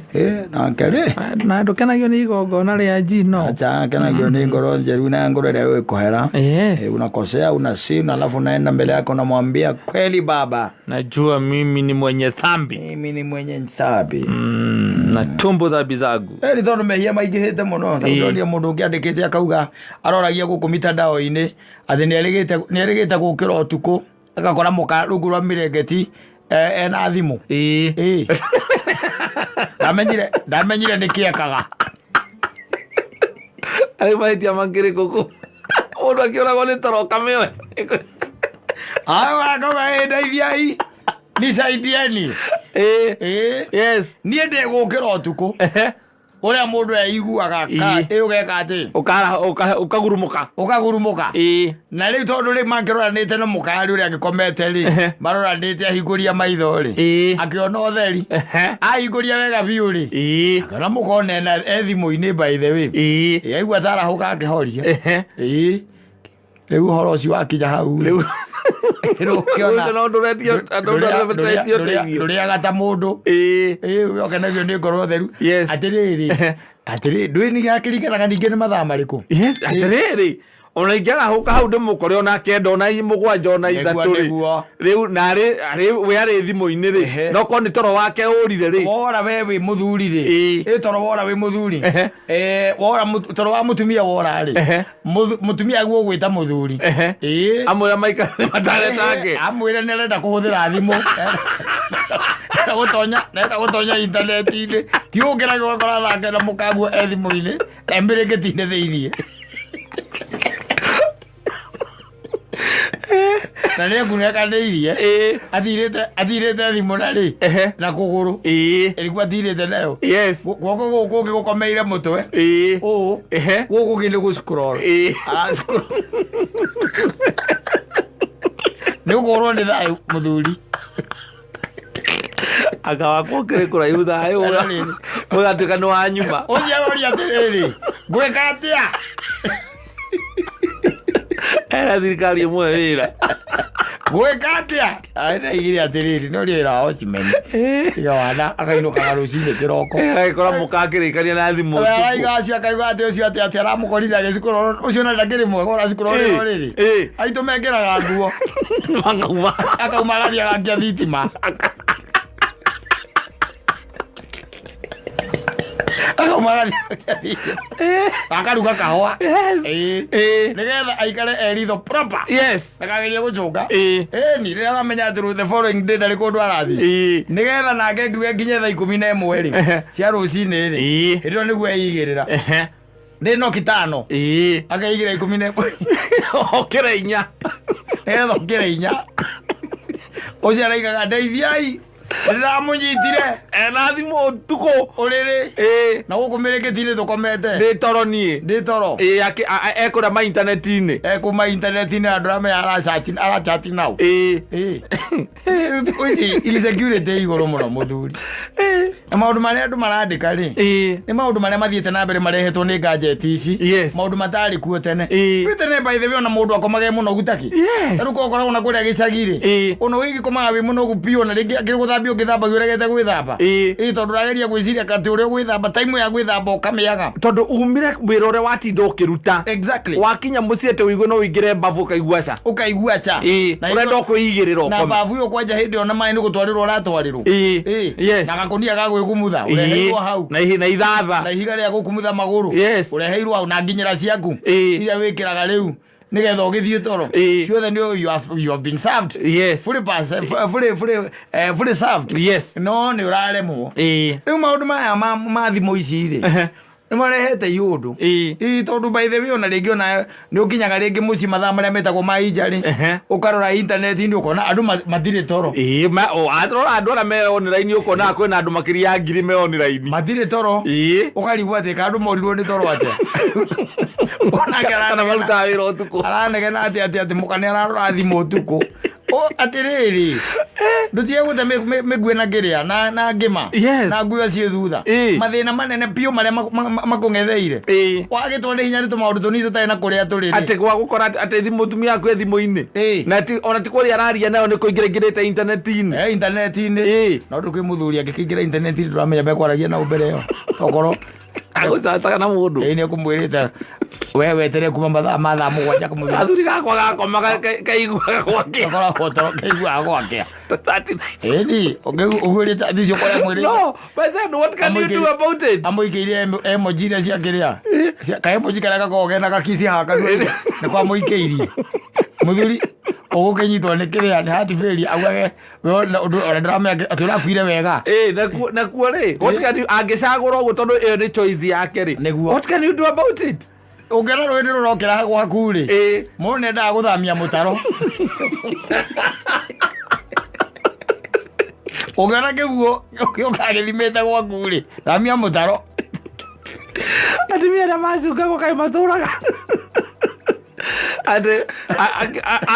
Nake rĩ, Na ndũkenagio nĩ igongona rĩa njino. Acha, kenagio nĩ ngoro njeru na ngoro ĩrĩa ĩkũhera. Yes. Unakosea, unasin, alafu unaenda mbele yako unamwambia kweli baba, Najua mimi ni mwenye dhambi. Mimi ni mwenye dhambi. Na tumbo dhambi zangu. Ĩni tondũ mehia maingĩhĩte mũno. Ndonire mũndũ ũngĩ andĩkĩte akauga aroragia gũkũ mitandao-inĩ atĩ nĩerĩgĩte gũkĩra ũtukũ agakora mũka rungu rwa mĩrengeti ena thimũ. Ĩĩ. Ĩĩ. Ndamenyire nĩ kĩekaga. Arĩ mahĩtia makĩrĩ kũkũ. Mũndũ akĩũragwo nĩ toro ũkamĩoya. Ayo akauga ĩ ndeithiai, nisaidieni. Ĩĩ. Ĩĩ. Yes. Niĩ ndĩgũkĩra ũtukũ ũrĩa mũndũ eiguaga ka Ĩĩ. ĩ ũgeka atĩ Ũkagurumũka. Ũkagurumũka. Ĩĩ. Na rĩu tondũ rĩu makĩroranĩte na mũkari ũrĩa agĩkomete rĩ, maroranĩte, ahingũria maitho rĩ, akĩona ũtheri. Ahingũria wega biũ rĩ, akĩona mũkona ena e thimũ-inĩ, by the way. Ĩĩ. Aigua tarahũka akĩhoria. Ĩĩ, rĩu ũhoro ũcio wakinya hau rĩ, Rĩu rĩu ũkĩona Ũcio no ndũretio andũ ndũretio ũteithio. ndũrĩaga ta mũndũ. Ĩĩ. Ĩĩ, ũkenagio nĩ ngoro theru. Yes. Atĩrĩrĩ, atĩrĩ, ndũĩ nĩ gakĩringanaga ningĩ nĩ mathaa marĩkũ. Yes, atĩrĩrĩ, ona ingĩarahũka hau ndĩmũkore ona kenda, ona 7, ona 3 rĩ, Nĩguo. Rĩu na arĩ we arĩ thimũ-inĩ rĩ, no korwo nĩ toro wake ũrire rĩ. Wora we wĩ mũthuri rĩ, Ĩĩ. ĩ toro wora wĩ mũthuri, wora toro wa mũtumia wora rĩ, mũtumia aguo gwĩta mũthuri. Ĩĩ. Amwĩra maikare mataretake. Amwĩre nĩ arenda kũhũthĩra thimũ. Nĩarenda gũtonya, nĩarenda gũtonya intaneti-inĩ. Ti ũngĩra gũkora thake na mũkaguo e thimũ-inĩ, emĩrĩngĩti-inĩ thĩiniĩ. Na nĩ angunĩkanĩirie. Ĩĩ. Atirĩte thimũ na rĩ, na kũgũrũ. Ĩĩ. Ĩrĩkũ atirĩte nayo? Yes. Guoko gũkũ kũngĩ gũkomeire mũtwe. Ĩĩ. Ũũ. Gũkũ kũngĩ nĩ gũ-scroll. Ĩĩ. Ara-scroll. Nĩ ũkũrwo nĩ thayũ mũthuri. Anga wakwa ũkĩrĩ kũraihu thayũ Ĩno rĩrĩ. ũgatuĩka nĩ wa nyuma. Ũcio aroria atĩrĩrĩ, ngwĩka atĩa? Ena thirikari ĩmwe wĩra. Gwĩka atĩa? Ndaigire atĩrĩrĩ, no rĩera watchman. Tiga wana akainũkaga rũcinĩ kĩroko. Agĩkora mũka akĩrĩkania na thimũ ũtukũ. Araiga acio akauga atĩ ũcio atĩ atĩ aramũkorire agĩcikũrora ũcio na ndakĩrĩ mwega ũracikũrora rĩrĩ. Aitũ mekĩraga nguo. Makauma. Akauma agathiĩ agakia thitima. Akauma agathiĩ agakia thitima. Akaruga kahũa. Yes. Ĩĩ. Ĩĩ. Nĩgetha aikare eritho proper. Yes. Ndakagerie gũcũka. Ĩĩ. Ĩni rĩrĩa aramenya atĩ the following day ndarĩ kũndũ arathiĩ. Ĩĩ. Nĩgetha nake ngiuge nginye thaa 11 rĩ cia rũcinĩ rĩ, Ĩĩ. hĩndĩ ĩyo nĩguo eigĩrĩra. Ndĩ no kitano. Ĩĩ. Akeigĩra 11. Okĩra 4. Nĩgetha ũkĩre 4. Ũcio araigaga ndeithiai, nĩndĩramũnyitire. Ena thimũ ũtukũ. Ũrĩrĩ. Ĩĩ. Na gũkũ mĩrĩngĩti-inĩ tũkomete. Ndĩ toro niĩ. Ndĩ toro. Ĩĩ, ekũrĩa ma intaneti-inĩ. Ekũma intaneti-inĩ na ndũramenya arachati nau. Ĩĩ. Ĩĩ. Ici insecurity igũrũ mũno mũthuri. Na maũndũ marĩa andũ marandĩka rĩ, Ĩĩ. nĩ maũndũ marĩa mathiĩte na mbere marehetwo nĩ gadget ici. Yes. Maũndũ matarĩ kuo tene. Ĩĩ. Kwĩ tene, by the way, ona mũndũ akomage mũnogu taki. Yes. Rĩu ũkoragwo na kũrĩa gĩcagi rĩ, Ĩĩ. ona ũgĩkomaga wĩ mũnogu biũ, ona rĩngĩ akĩrĩ gũthambia ũngĩthambagio ũregete gwĩthamba. Ĩĩ. Ĩĩ, tondũ ũrageria gwĩciria atĩ ũrĩa ũgwĩthamba, time ya gwĩthamba ũkamĩaga. Tondũ umire wĩra ũrĩa watinda ũkĩruta. Exactly. Wakinya mũciĩ atĩ ũigue no ũingĩre mbabu ũkaigua ca. Ũkaigua ca. Ĩĩ. Na Ũrenda ũkwĩigĩrĩra na ũkome. babu ĩyo kwanja hĩndĩ ĩyo na maĩ nĩ gũtwarĩrwo ũratwarĩrwo. Ĩĩ. Ĩĩ. Yes. Na gakũnia ga gwĩkumutha ũreheirwo hau. Na ithatha. Na ihiga rĩa gũkumutha magũrũ. Yes. Ũreheirwo hau na nginyĩra ciaku. Ĩĩ. Iria wĩkĩraga rĩu nĩgetha ũgĩthiĩ toro. Ĩĩ. Ciothe nĩ you have been served. Yes. Fully pass, fully fully fully served. Yes. No nĩ ũraremwo. Ĩĩ. Rĩu maũndũ maya ma thimũ ici rĩ, nĩ marehete iũndũ. Ĩĩ. Ĩĩ, tondũ by the way, ona rĩngĩ ona nĩ ũkinyaga rĩngĩ mũciĩ mathaa marĩa metagwo ma inja rĩ, ũkarora intaneti-inĩ ũkona andũ matirĩ toro. Ĩĩ, arora andũ arĩa me online ũkona kwĩna andũ makĩria ya 1000 me online. Matirĩ toro. Ĩĩ. Ũkarigwo atĩ ka andũ morirwo nĩ toro atĩa? Onake Kana aranegena. marutaga wĩra ũtukũ. Aranegena atĩ mũka nĩ ararora thimũ ũtukũ. O, atĩrĩrĩ ndũtige gũte mĩguĩ na kĩrĩa na ngĩma Yes. na nguo ciĩ thutha Ĩ. mathĩna manene biũ marĩa makũng'etheire Ĩ. wagĩtwo nĩ hinya nĩ tũmaũndũ tũnini tũtarĩ na kũrĩa tũrĩ rĩ. Atĩ gwa gũkora atĩ thimũ mũtumia waku e thimũ-inĩ. Ĩ. Na ti ona ti kwaria araria nayo nĩ kũingĩra ingĩrĩte intaneti-inĩ. Eh, intaneti-inĩ Ĩ. no ndũ kwĩ mũthuri angĩkĩingĩra intaneti-inĩ ndũramenya mekwaragia nau mbere ĩyo tokorwo Agũcataga na mũndũ. ĩ nĩ ekũmwĩrĩte we wetere kuma mathaa ma thaa mũgwanja kũmũthia Athuri gakwa gakoma kaiguaga gwakĩa. gakoragwo toro kaiguaga gwakĩa Tũtatithĩtie. ĩni ũguĩrĩte athicio kũrĩa mwĩrĩte No, but then what can you do about it? amũikĩirie emoji iria cia kĩrĩa ka emoji karĩa gakoragwo kena gakisi haha kanua nĩ kwa mũikĩirie mũthuri ũgũkĩnyitwo nĩ kĩrĩa nĩ heart failure augage we ona ũndũ ona ndĩramenya atĩ ũrakuire wega. Ĩ, nakuo rĩ, what can you angĩcagũra ũguo tondũ ĩyo nĩ choice yake rĩ. Nĩguo. What can you do about it? Ũngĩona rũĩ nĩ rũrokĩra gwaku rĩ, Ĩ. mũndũ nĩendaga gũthamia mũtaro. Ũngĩona kĩguũ gĩũkaga gĩthimĩte gwaku rĩ, thamia mũtaro. Atumia arĩa macungagwo kaĩ matũraga atĩ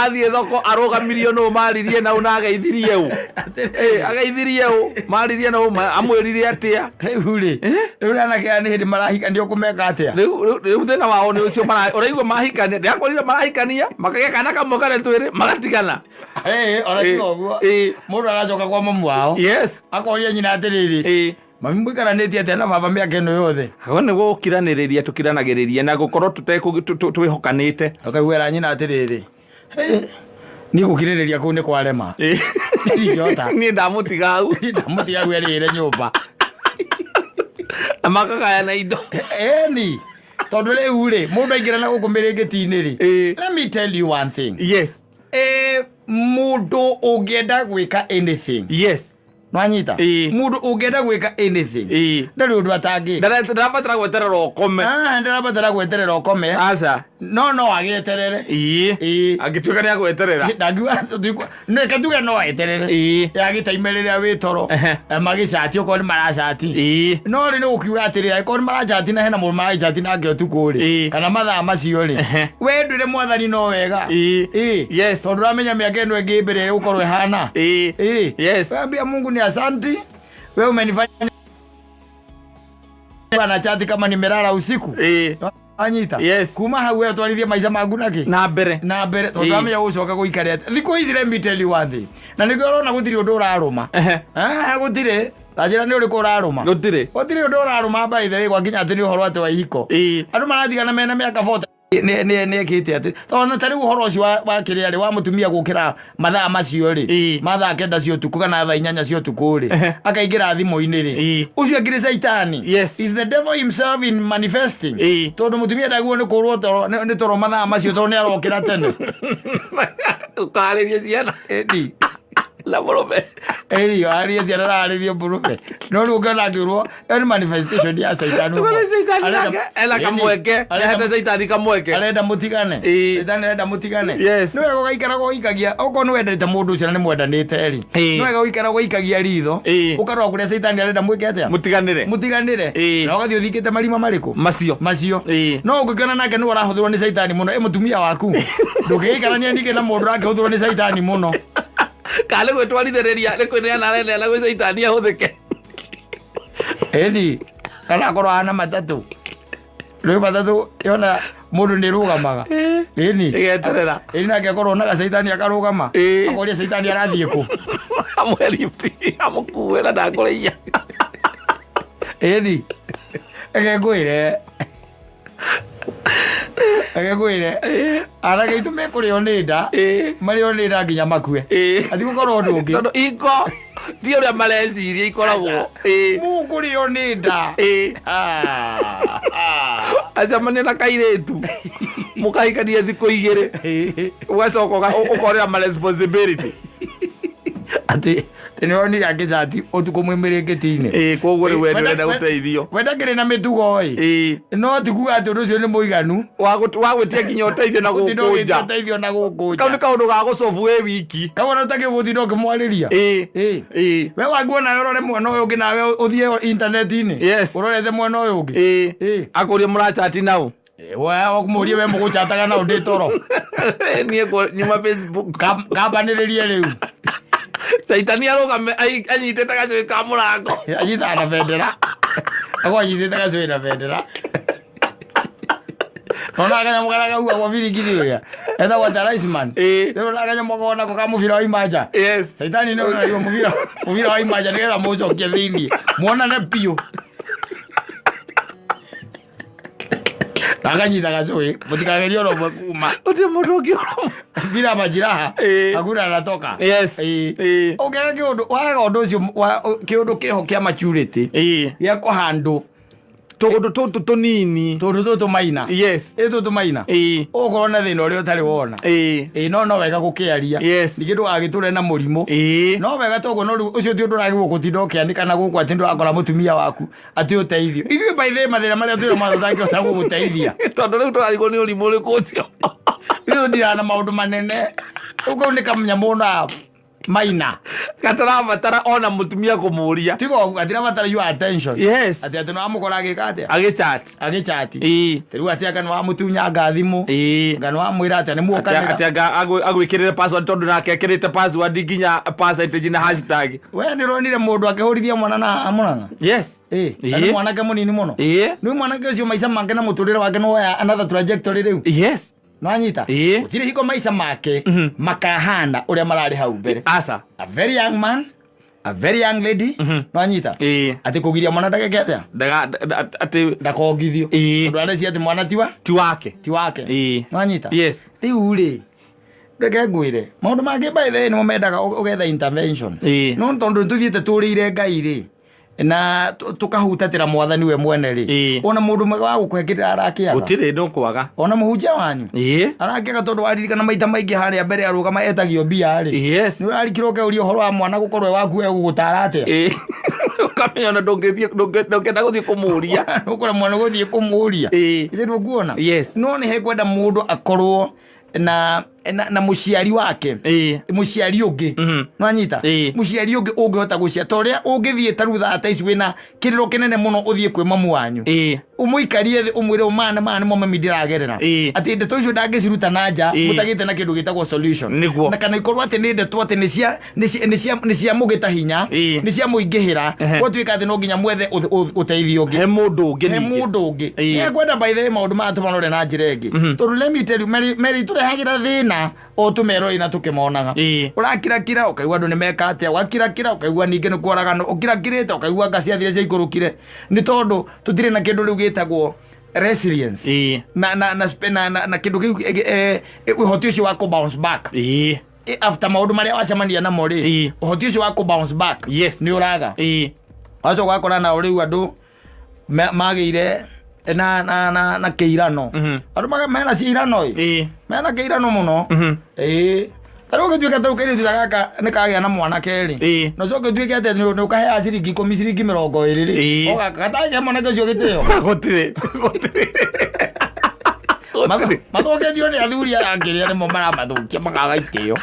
athiĩ thoko arũgamirio nũ maririe nau na ageithirie ũ. Ĩ, ageithirie ũ maririe nũ amwĩrire atĩa. Rĩu rĩ, rĩu anake aya nĩ hĩndĩ marahikania ũkũmeka atĩa? Rĩu thĩna wao nĩ ũcio ũraigua mahikania ndĩrakwĩrire marahikania makagĩa kana kamwe kana twĩrĩ magatigana. Ĩ, ona tiga ũguo mũndũ aracoka kwa mamu wao Yes. akoria nyina atĩrĩrĩ, mami mũikaranĩtie atĩa na baba mĩaka ĩno yothe? Hau nĩguo gũkiranĩrĩria tũkiranagĩrĩria na gũkorwo twĩhokanĩte. Ũkaiguĩra nyina atĩrĩrĩ, "Ĩ, niĩ gũkirĩrĩria kũu nĩ kwarema. Ndingĩhota. Niĩ ndamũtiga hau. Niĩ ndamũtiga hau erĩĩre nyũmba." Na makagayana indo. Ĩni tondũ rĩu rĩ mũndũ aingĩra na gũkũ mĩrĩngĩti-inĩ rĩ, let me tell you one thing. Yes. Mũndũ ũngĩenda gwĩka anything. Yes. Nwanyita? Ĩ. Mũndũ ũngĩenda gwĩka anything. Ĩ. Ndarĩ ũndũ atangĩka. Ndarabatara gweterera ũkome. Ah, ndarabatara gweterera ũkome. Aca. No no agĩeterere. Ĩ. Ĩ. Angĩtuĩka nĩ agweterera. Ndangiuga reke tuge no eterere. Ĩ. Yagĩtaime rĩrĩa wĩ toro. Ehe. Magĩcati okorwo nĩ maracati. Ĩ. No rĩ nĩ gũkiuga atĩrĩrĩ, angĩkorwo nĩ maracati na hena mũndũ maracati nake ũtukũ rĩ, Ĩ. kana mathaa macio rĩ, Ehe. we ndwĩre mwathani no wega. Ĩ. Ĩ. Yes. Tondũ ũramenya mĩaka ĩno ĩngĩ mbere ĩgũkorwo ĩhana. Ĩ. Ĩ. Yes. Wewe ambia Mungu ni asanti, wewe umenifanya na chati kama nimelala usiku. Ĩ. Anyita. Yes. Kuma hau wewe twarithie maica maku naki? Na mbere. Na mbere tondũ Ĩ. amenya gũcoka gũikara atĩa. Thikũ ici let me tell you one thing. Na nĩkĩo ũrona gũtirĩ ũndũ ũrarũma. Ehe. Ah, gũtirĩ. Ta njĩra nĩ ũrĩkũ ũrarũma? Gũtirĩ. Gũtirĩ ũndũ ũrarũma by the way gwakinya atĩ nĩ ũhoro atĩ wa ihiko. Ĩ. Andũ maratigana mena mĩaka 40. Nĩ ekĩte atĩ tondũ na ta rĩu ũhoro ũcio wa kĩrĩa rĩ wa mũtumia gũkĩra mathaa macio rĩ, Ĩ. mathaa 9 cia ũtukũ kana thaa 8 cia ũtukũ rĩ, Ehe. akaingĩra thimũ-inĩ rĩ, Ĩ. ũcio akĩrĩ caitani. Yes. Is the devil himself in manifesting. Ĩ. Tondũ mũtumia ndagĩrĩirwo nĩ kũrwo toro nĩ toro mathaa macio tondũ nĩ arokĩra tene. Ũkarĩrie ciana. Ĩni. Na mũrũme. Ĩni, arĩrie ciana na arĩrie mũrũme. No rĩu ũngĩona akĩrwo, ĩyo nĩ manifestation ya caitani. Tũkone caitani Arenda- nake ena Ĩni. kamweke. Arenda- Ahete caitani kamweke. arenda mutigane. Ĩ. Caitani arenda mutigane. Yes. Nĩ wega ũgaikara gũikagia okorwo nĩ wendete mũndũ ũcio na nĩ mwendanĩte rĩ, Ĩ. nĩ wega ũgaikara gũikagia ritho, Ĩ. ũkarora kũrĩa caitani arenda mwĩke atĩa, Mũtiganĩre. mũtiganĩre. Ĩ. Na ũgathiĩ ũthikĩte marima marĩkũ? Macio. Macio. Ĩ. No ũngĩkĩona nake nĩwe ũrahũthĩrwo nĩ caitani mũno, ĩ mũtumia waku ndũngĩgĩikarania ningĩ na mũndũ ũrakĩhũthĩrwo nĩ caitani mũno. Kana nĩ gwĩtwarithĩrĩria nĩ kwĩneana areneana gwĩ caitani ahũthĩke. Ĩni kana akorwo ahana matatũ, rĩu matatũ yona mũndũ nĩ rũgamaga. Ĩni. Ĩgeterera. Ĩni nake akorwo onaga caitani akarũgama. Ĩ. Akoria caitani arathiĩ kũ. Amũhe lift amũkue na ndakũrĩia. Ĩni reke ngwĩre, reke ngwĩre, anake aitũ mekũrĩo nĩ nda, Ĩ. marĩo nĩ nda nginya makue. Ĩ. Hatigũkorwo ũndũ ũngĩ. Tondũ iko ti ũrĩa mareciria ikoragwo. Ĩ. Mũkũrĩo nĩ nda. Ĩ. Ah, ah. Acemania na kairĩtu mũkahikania thikũ igĩrĩ, Ĩ. ũgacoka ũkorera ma responsibility. Atĩ nĩ wonire akĩcati ũtukũ mwĩ mĩrĩngĩti-inĩ. Ĩ, koguo rĩu we ndũrenda gũteithio. We ndakĩrĩ na mĩtugo ĩ. Ĩ. No ti kuga atĩ ũndũ ũcio nĩ mũiganu. Wa gwĩtia nginya ũteithio na Gũtinda gũkũ ũgĩtia nja. ũteithio na gũkũ Kau nĩ nja. kaũndũ ga gũcobu wĩ wiki. Kau ona ũtakĩgũtinda ũkĩmwarĩria. Ĩ. Ĩ. Ĩ. We wanguo nawe ũrore mwena ũyũ ũngĩ, nawe ũthiĩ intaneti-inĩ. Yes. Ũrorete mwena ũyũ ũngĩ. Ĩ. Ĩ. Akũrie mũrachati nau. We mũrie we mũgũchataga na ũndĩ toro. Niĩ nyuma Facebook. Kambanĩrĩrie rĩu. Caitani arũgame anyitĩte gacũĩ ka mũrango. Anyitaga na bendera. Akorwo anyitĩte gacũĩ na bendera. Ona kanyamũ karĩa kahuhagwo birigiri ũrĩa. Etagwo talisman. Ĩĩ. Rĩu ona kanyamũ konako ka mũbira wa imanja. Yes. Caitani nĩ onanagia mũbira wa imanja nĩgetha mũcokie thĩiniĩ. Muonane biũ. Akanyita gacũĩ mũtikagerie ona ũmwe kuma. Gũtirĩ mũndũ ũngĩ Bila majiraha Ĩĩ. hakuna anatoka. Yes. Ĩĩ. Ĩĩ. Ũngĩaga kĩũndũ waga ũndũ ũcio kĩũndũ kĩho kĩa maturity Ĩĩ. gĩa kũhandũ Tũũndũ tũtũ tũnini. tũndũ tũtũ maina. Yes. Ĩ tũtũ maina. Ĩĩ. Ũgũkorwo na thĩna ũrĩa ũtarĩ wona. Ĩĩ. Ĩĩ no wega gũkĩaria. Yes. Ningĩ ndũgagĩtũre na mũrimũ. Ĩĩ. No wega toguo no rĩu ũcio ti ũndũ ũragĩrĩirwo gũtinda ũkĩanĩka na gũkũ atĩ ndũrakora mũtumia waku atĩ ũteithio. Ithuĩ by the way mathĩna marĩa twĩna mo tũtangĩhota gũgũteithia. Tondũ rĩu tũrarigwo nĩ ũrimũ ũrĩkũ ũcio. Ithuĩ tũtiraga na maũndũ manene. Rĩu kau nĩ kanyamũ na maina. Gatarabatara ona mũtumia kũmũria. Tiga ũguo gatirabatara your attention. Yes. Atĩ atĩ nĩwamũkora agĩka atĩa? Agĩchat. Agĩchati. Ĩĩ. Rĩu atĩ anga nĩwamũtunyanga thimũ. Ĩĩ. Anga nĩwamwĩra atĩa nĩmuokanĩra. Atĩ anga agwĩkĩrĩre password tondũ nake ekĩrĩte password nginya percentage na hashtag. We nĩũronire mũndũ akĩhũrithia mwana na haha Mũrang'a? Yes. Ĩĩ. Na Ĩĩ. nĩ mwanake mũnini mũno. Ĩĩ. Rĩu mwanake ũcio maica make na mũtũrĩre wake nĩwoya another trajectory rĩu. Yes. Nĩwanyita? Ĩĩ. Gũtirĩ hingo maica make makahana ũrĩa mararĩ hau mbere. Aca. A very young man, a very young lady, nĩwanyita? Ĩĩ. Atĩ kũgiria mwana ndageke atĩa? Ndaga atĩ Ndakongithio. Ĩĩ. Tondũ areciria atĩ mwana tiwa ti wake. ti wake. Ĩĩ. Nĩwanyita? Yes. Rĩu rĩ, reke ngwĩre maũndũ mangĩ by the way nĩmo mendaga ũgetha intervention. Ĩĩ. No tondũ nĩtũthiĩte tũrĩire Ngai rĩ, na tũkahutatĩra mwathani we mwene rĩ, Ĩĩ. ona mũndũ mwega wa gũkũhe kĩrĩa arakĩaga. Gũtirĩ ndũkwaga. Ona mũhunjia wanyu Ĩĩ. arakĩaga tondũ waririkana maita maingĩ harĩa mbere arũgama etagio mbia rĩ. Yes. Nĩ ũrarikirwo ũkeuria ũhoro wa mwana gũkorwo e waku egũgũtara atĩa? Ĩĩ. Ũkamenya ona ndũngĩthiĩ ndũngĩenda gũthiĩ kũmũria. Ũkũremwo nĩ gũthiĩ kũmũria. Ĩĩ. Ithe ndũkuona? Yes. No nĩ hekwenda mũndũ akorwo na mũciari wake. Ĩĩ. Mũciari ũngĩ. Nĩwanyita? Ĩĩ. Mũciari ũngĩ ũngĩhota gũcia ta ũrĩa ũngĩthiĩ ta rĩu thaa ta ici wĩna kĩrĩro kĩnene mũno ũthiĩ kwĩ mamu wanyu. Ĩĩ. Ũmũikarie thĩ ũmwĩre maya na maya nĩmo mami ndĩragerera. Ĩĩ. Atĩ ndeto icio ndangĩciruta na nja Ĩĩ. mũtagĩte na kĩndũ gĩtagwo solution. Nĩguo. Na kana ikorwo atĩ nĩ ndeto atĩ nĩ cia mũgĩta hinya, Ĩĩ. nĩ cia mũingĩhĩra, Ehe. gwatuĩka atĩ no nginya mwethe ũteithio ũngĩ. He mũndũ ũngĩ He ningĩ. mũndũ ũngĩ. Ĩĩ. Nĩngwenda by the way maũndũ maya tũmarore na njĩra ĩngĩ. Tondũ let me tell you, Mary tũrehagĩra thĩna o tũmerorei na tũkĩmonaga. Ĩĩ. Ũrakirakira ũkaigua andũ nĩmeka atĩa, ũgakirakira ũkaigua ningĩ nĩ kworagana, ũkirakirĩte ũkaigua anga ciathire ciaikũrũkire. Nĩ tondũ tũtirĩ na kĩndũ rĩu gĩtagwo resilience. Ĩĩ. Na kĩndũ kĩu, ũhoti ũcio wa kũ bounce back. Ĩĩ. After maũndũ marĩa wacemania namo rĩ, Ĩĩ. ũhoti ũcio wa kũ bounce back Yes. nĩ ũraga. Ĩĩ. Wacoka ũgakora nao rĩu andũ magĩire na kĩirano. Andũ mena ciirano ĩ. Ĩĩ. Mena kĩirano mũno. Ĩĩ. Ta rĩu ũngĩtuĩka ta rĩu kairĩtu ta gaka nĩ kagĩa na mwanake rĩ. Ĩĩ. Na ũcoke ũtuĩke atĩ nĩ ũkaheaga ciringi ikũmi ciringi mĩrongo ĩrĩ rĩ. Ĩĩ. O gaka gatagĩa mwanake ũcio gĩtĩo. Gũtirĩ. Gũtirĩ. Gũtirĩ. Mathũkĩtio nĩ athuri aya angĩ arĩa nĩmo maramathũkia makaga itĩo.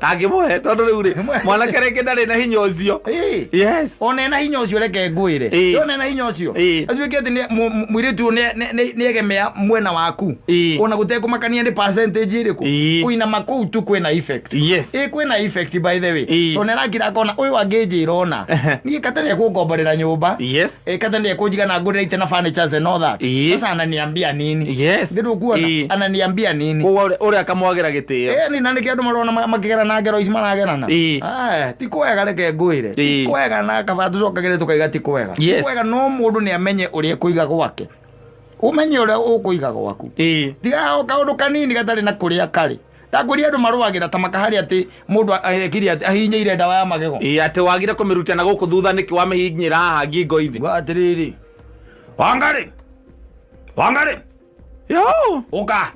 Angĩmũhe tondũ rĩu rĩ mwanake rĩngĩ ndarĩ na hinya ũcio. Ĩĩ. Yes. Ona ena hinya ũcio reke ngwĩre. Ĩĩ. Ona ena hinya ũcio. Ĩĩ. Atuĩke atĩ mũirĩtu ũyũ nĩegemea mwena waku. Ĩĩ. Ona gũtekũmakania nĩ percentage ĩrĩkũ. Ĩĩ. Kũinama kũu tu kwĩna effect. Yes. Ĩĩ kwĩna effect by the way. Ĩĩ. Tondũ nĩarakira akona ũyũ angĩnjĩra ona. Ehe. Niĩ kata nĩekũngomborera nyũmba. Yes. Ĩĩ kata nĩekũnjiga na ngũrĩre itĩ na furnitures and all that. Ĩĩ. Sasa ananiambia nini? Yes. Nĩ ndũkuona? Ĩĩ. Ananiambia nini? Koguo ũrĩa akamwagĩra gĩtĩo. Ĩĩ ni na nĩkĩo andũ marona makĩgerana ngero ici maragerana. Ĩĩ. Aya, ti kwega reke ngwĩre. Ti Ĩĩ. kwega na kaba tũcokagĩre tũkaiga ti kwega. Ti Yes. kwega no mũndũ nĩ amenye ũrĩa ekũiga gwake. Ũmenye ũrĩa ũkũiga gwaku. Ĩĩ. Tiga o kaũndũ kanini gatarĩ na kũrĩa karĩ. Ndakwĩria andũ marũagĩra ta makaharĩa atĩ mũndũ ekire atĩ ahihinyĩire ndawa ya magego. Ĩĩ atĩ wagire kũmĩruta na gũkũ thutha nĩkĩ wamĩhihinyĩra haha ngingo-inĩ. Uga atĩrĩrĩ. Wangarĩ. Wangarĩ. Yo. Ũka.